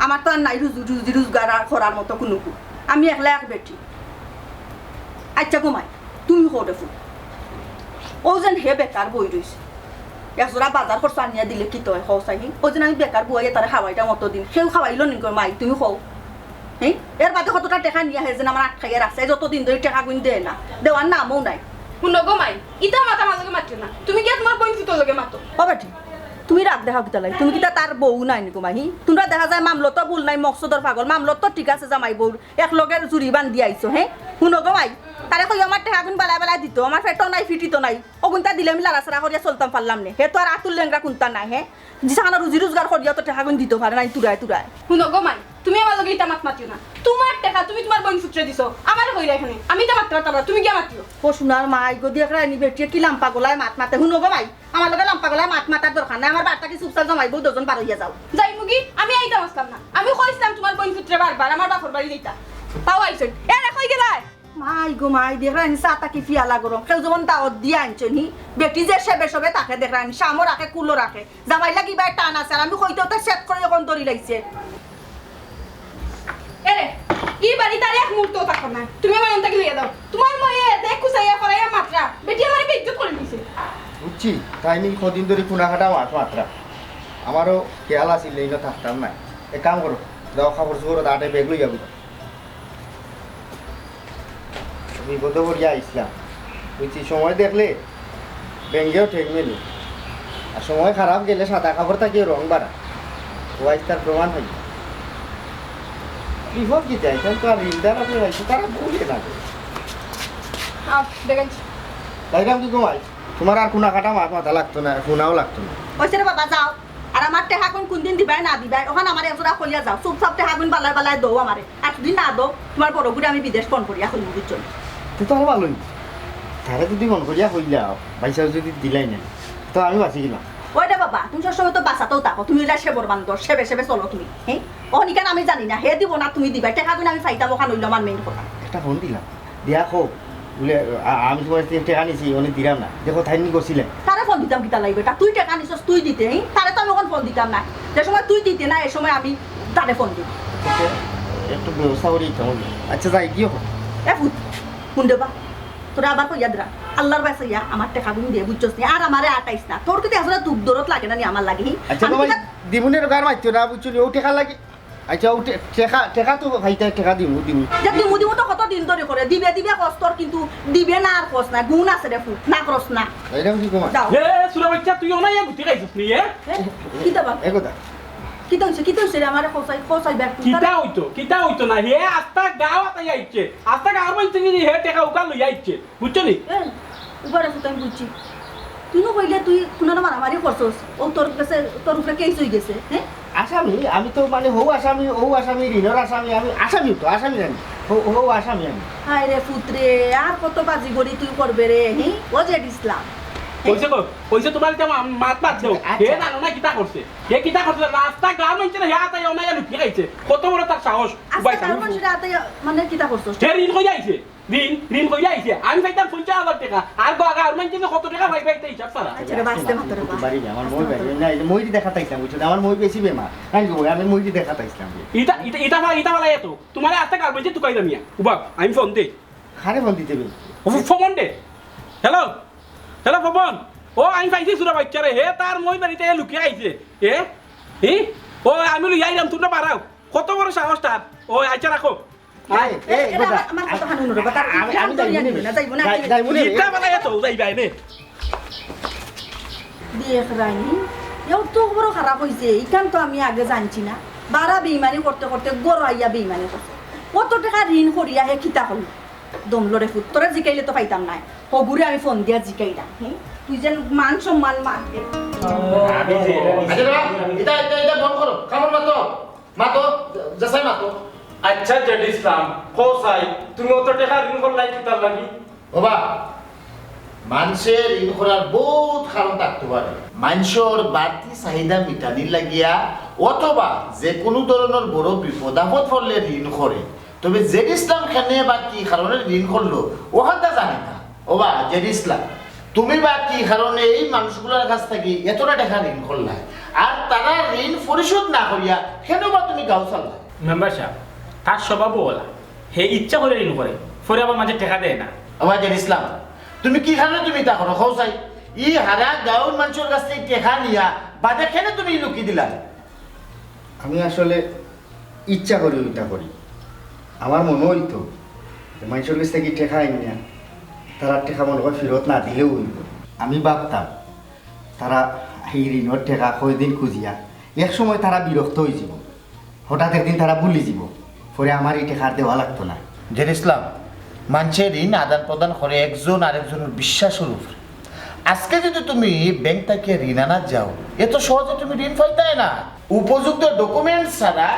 আমার তো আর নাই রুজি, রুজি রোজগার আর করার মতো কুনু কু। আমি একলা এক বেটি। আচ্ছা গো মাই, তুমি কও দেখো। ও যেন হে বেকার বই রইছে। এক জোড়া বাজার খরচ আনিয়া দিলে কিতা অয়, কও চাই? ও যেন আমি বেকার বুয়াইয়া তারে খাওয়াইতাম অতদিন। কেউ খাওয়াইলো নি গো মাই, তুমি কও। হে? এর বাদে কতটা টেকা নিয়া হে যেন আমার আটকাইয়া রাখছে। যতদিন ধরি টেকা গুন দেয় না। দেওয়ার নামও নাই। হুনো গো মাই, ইতা মাতা আমার লগে মাতিও না। তুমি গিয়া তোমার বইন ফুতর লগে মাতো। ও বেটি, তুমি রাগ দেখাও কিতা লাগি? তুমি কিতা তার বউ নায় নি গো মাই? হি? তোমরা দেখা যায় মামলতো ভুল নাই, মকসদর পাগল। মামলতো ঠিক আছে জামাই বউর। এক লগে জুড়ি বান্ধি আইছো, হে? হুনো গো মাই, তারে কই আমার টেকাগুন বালায় বালায় দিতো, আমার পেটও নাই, ফিটিতো নাই। অগুনতা দিলে আমি লাড়াচাড়া করিয়া চলতাম পারলাম নে। হে তো আর আতুর লেংড়া কুন্তা নায়, হে? যেখানো রুজি রোজগার করিয়া তো টেকাগুন দিতো পারে নাই তুরায় তুরায়। হুনো গো মাই, তুমি আমার লগে ইতা মাত মাতিও না। তুমার টেকা তুমি তুমার বইন ফুতরে দিছো, আমারে কইরায় কেনে? আমি ইতা মাততাম পারতাম না, তুমি গিয়া মাতিও। ও সোনার মাই গো, দেখরায়নি বেটিয়ে কি লাম্বা গলায় মাত মাতে। হুনো গো মাই, আমার লগে লাম্বা গলায় মাত মাতার দরকার নাই। আমার বাড়ি থাকি চুপচাপ জামাই বউ দুইজন বার অইয়া যাও। যাইমুগি, আমি আইতাম আছলাম না। আমি কইছলাম তুমার বইন ফুতরে বারবার আমার বাপর বাড়ি যাইতা। তাও আইছইন। এ রে, কই গেলায়? মাই গো মাই, দেখরায়নি চা থাকি পিয়ালা গরম। কেউ যেমন দাওত দিয়া আনছইন নি। বেটি যে সেবে সবে থাকে দেখরায়নি, সামো রাখে, কুলো রাখে। জামাইর লাগি ইবার টান আছে, আর আমি কইতে কইতে শেষ করি অখন ধরি লাইছে। এ রে, ই বাড়িত আর এক মুহূর্ত থাকো না। তুমি আমার অন্তাকি লইয়া যাও। তুমার মইয়ে দেখ কুচাইয়া ফরাইয়া মাতরা, বেটি আমারে বেইজ্জত করি দিছে। বুঝছি, তাই নি কদিন ধরি কুনা কাটা মাত মাতরা। আমারও খেয়াল আছিল, এই না থাকতাম না। এক কাম করো, যাও কাপড় চোপড় তাড়াতাড়ি ব্যাগ লইয়া যাও। বিপদে পড়িয়া আইছলাম। বুঝছি, সময় দেখলে ব্যাঙেও ঠেক মেলে। আর সময় খারাপ গেলে সাদা কাপড় থাকিও রং বাড়া। ও আইজ তার প্রমাণ হইল। বিপদ কি যায়? তাহলে তো আর ঋণদার আপনি হয়েছে, তারা বলে না। আও, দেখেন। তাইরাম কি ঘুমাই? তুমার আর কুনা কাটা মাত মাতা লাগতো না, হুনাও লাগতো না। অইছে রে বাবা, যাও। আর আমার টেকাগুন কুনদিন দিবায় না দিবায়, অখান আমারে একজরা কইয়া যাও। চুপচাপ টেকাগুন বালায় বালায় দেও আমারে। আর যদি না দেও, তুমার বড়গুরে আমি বিদেশ ফোন করিয়া কইমু, বুঝছো নি? তে তো আরো ভালোই। তারে যদি ফোন করিয়া কইলাও, ভাইসাব যদি দিলাই না, তো আমি বাঁচি গেলাম। ওই রে বাবা, তুমি সবসময় তো বাঁচাতেও থাকো, তুমি অইলা সেবর বান্দর, সেবে সেবে চলো তুমি, হ্যাঁ? অখন ইখান আমি জানি না, হে দিবো না তুমি দিবায়, টেকাগুন আমি পাইতাম, অখান অইলো আমার মেইন কথা। একটা ফোন দিলাম, দিয়া কও, বুলে, আ-, আমি তুমার কাছ থাকি টেকা নিছি, অনে দিরাম না। দেখো, তাইন নি গছিলায়। তারে ফোন দিতাম কিতা লাগি বেটা? তুই টেকা নিছস, তুই দিতে, হি? তারে তো আমি অখন ফোন দিতাম না। যে সময় তুই দিতে না, এ সময় আমি তারে ফোন দিমু। আচ্ছা, একটু ব্যবস্থা করি দিতাম অইলে। আচ্ছা, যাই, গিয়ে কও। এ ফুত, হুন রে বা, তোরে আবার কইয়া দিরাম। আল্লার বায় চাইয়া আমার টেকাগুন দে, বুঝছস নি? আর আমারে আটাইস না। তোর কিন্তু আসলে দুখ দরদ লাগে না নি আমার লাগি, হি? আচ্ছা, আমি বাবা, কিতা দিমুনে রোগার মাইতো না, বুঝছো নি? ও টেকা লাগি আচ্ছা, ও টে-, টেকা, টেকা তো ভাইতে টেকা দিমু, দিমু। যে দিমু দিমু তো কত দিন ধরি করে, দিবে দিবে কস তোর, কিন্তু দিবে না আর কস না, গুণ আছে রে ফুত, না করস না। এরকম কি কমায়? যাও। এ, সুরা বাচ্চা, তুই অনাইয়া গুটি খাইছস নি, এ? এ, কিতা বা? এ কথা। কিতা অইছে, কিতা অইছে রে, আমারে কসাই, কসাই ব্যাগ তুই কিতা তারা অইতো, কিতা অইতো না, হে আস্তা গাঁও আতাই আইছে, আস্তা গাঁওর মাইনষে যদি হে টেকা উকা লইয়া আইছে, বুঝছো নি? এ, উবার আছে তো আমি বুঝছি। তুই নু কইলে তুই কুনানো মারামারি করছস, ও তোর কাছে, তোর উপরে কেস অই গেছে, হ্যাঁ? আসামি, আমি তো মানে হউ আসামি, হউ আসামি, ঋণর আসামি, আমি আসামি তো, আসামি আমি। হউ, হউ আসামি আমি। হায় রে ফুত রে, আর কত বাজি গড়ি তুই করবে রে, হি? ও জেড ইসলাম। কইছে কো, কইছে তুমার ইতা মা-, মাত বাদ দেও। আচ্ছা। হে জানো না কিতা করছে? হে কিতা করছে? রাস্তা গাঁওর মাইনষে না, হে আতাই অনাইয়া লুকিয়ে খাইছে। কত বড় তার সাহস? আস্তা উবাই গাঁওর সাহস। মাইনষে আতাই মানে কিতা করছস? হে ঋণ কইয়া আইছে। ঋণ, ঋণ কইয়া আইছে। আমি পাইতাম পঞ্চাশ হাজার টেকা। আর গো, আগে আর মাইনষে কত টেকা পাইবা, ইটা হিসাব ছাড়া। আচ্ছা রে, বাঁচতে মাত্র রে, বাঁচ। বাড়ি যা, আমার আস্তে মই মাত্র। বেশি, না, এটা মইরি দেখাত আইছিলাম, বুঝছো? আমার মই বেশি বেমার। আমি কই, আমি মইরি দেখাত আইছিলাম। ইটা, ইটা, ইটা ফালা, ইটা ফালা এত। তুমারে আস্তা গাঁওর মাইনষে তুকাই দামিয়া। উবা, আমি ফোন দেই। কারে ফোন দিতে বে? ও, ফোন দে। হ্যালো? Hello, phone. ও, আমি পাইছি সুরা বাচ্চারে। হে, তার মই বাড়িত লুকিয়ে আইছে। এ? হি? ও, আমি লইয়া আইলাম, তুমরা বাড়াও। কত বড় সাহস তার? ও, আচ্ছা, রাখো। এই, এই, এই, এই, কথা। আমার, আমার কথা হুনো রে, কথা। আমি, আমি আমি যাইবো ধরিয়া নে। নিবে না, যাইবো না, যাই-, আমি যাইবো নে। ইটা বানাইয়া তো যাইবায় নে। দেখরায়নি, এও তো বড় খারাপ অইছে, ইখান তো আমি আগে জানছি না। বারা বেইমানি করতে করতে গরো আইয়া বেইমানি করছে। কত টেকা ঋণ করিয়া হে কিতা করলো? দমলো রে ফুত, তোরে জিকাইলে তো পাইতাম নায়। হগুরে আমি ফোন দিয়া জিকাইলাম, হুম? তুই যেন মান সম্মান মার দে। আচ্ছা, দাদা, ইটা, ইটা, ইটা বন্ধ করো। কামড় মাতো। মাতো, জেসাই মাতো। আচ্ছা, জেড ইসলাম, কও চাই, তুমি অত টেকা ঋণ করলায় কিতার লাগি? ওবা, মানষে ঋণ করার বউত কারণ থাকতো পারে। মানষর বাড়তি চাহিদা মিটানির লাগিয়া অথবা যে কুনু ধরনর বড় বিপদ আপদ পড়লে ঋণ করে। তবে জেড ইসলাম কেনে বা কি কারণে ঋণ করলো, অখানতা জানি না। ওবা, জেড ইসলাম, তুমি বা কি কারণে এই মানুষগুলার কাছ থাকি এতটা টেকা ঋণ করলায়? আর তারা ঋণ পরিশোধ না করিয়া কেনে বা তুমি গাঁও ছাড়লায়? মেম্বার সাব, তার স্বভাবও অলা। হে ইচ্ছা করি ঋণ করে, পরে আবার মাঝে টেকা দেয় না। ওবা, জেড ইসলাম, তুমি কি কারণে তুমি ইতা করো, কও চাই? ই হারা গাঁওর মানষর কাছ থাকি টেকা নিয়া বাদে কেনে তুমি লুকি দিলায়? আমি আসলে ইচ্ছা করি ইটা করি। আমার মনো অইতো যে মানষর কাছ থাকি টেকা আইনা, তারা টেকা মনো কয় ফিরত না দিলেও অইবো। আমি ভাবতাম, তারা এই ঋণর টেকা কয়দিন খুজিয়া, এক সময় তারা বিরক্ত অইযিবো, হঠাৎ একদিন তারা ভুলি যিবো, পরে আমার ই টেকা আর দেওয়া লাগতো না। জেড ইসলাম, মানষে ঋণ আদান প্রদান করে একজন আরেকজনর বিশ্বাসর উপরে। আজকে যদি তুমি ব্যাংক থাকি ঋণ আনাত যাও, এত সহজে তুমি ঋণ পাইতায় না। উপযুক্ত ডকুমেন্টস ছাড়া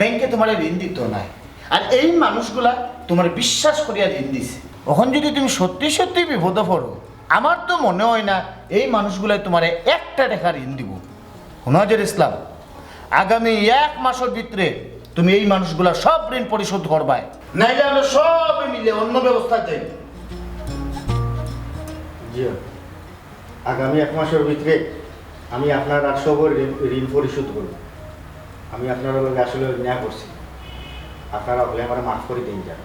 ব্যাংকে তোমারে ঋণ দিতো নায়। আর এই মানুষগুলা তোমারে বিশ্বাস করিয়া ঋণ দিছে। অখন যদি তুমি সত্যি সত্যি বিপদো পড়ো, আমার তো মনে হয় না এই মানুষগুলায় তোমারে একটা টেকা ঋণ দিবো। হুনো হাজের ইসলাম, আগামী এক মাসর ভিতরে তুমি এই মানুষগুলার সব ঋণ পরিশোধ করবায়, নাইলে আমরা সবে মিলে অন্য ব্যবস্থা চাই। জি, আগামী এক মাসর ভিতরে আমি আপনার আর সবর ঋণ, ঋণ পরিশোধ করব। আমি আপনার লগে আসলে অন্যায় করছি, আপনারা হকলে আমারে মাফ করি দিন যান।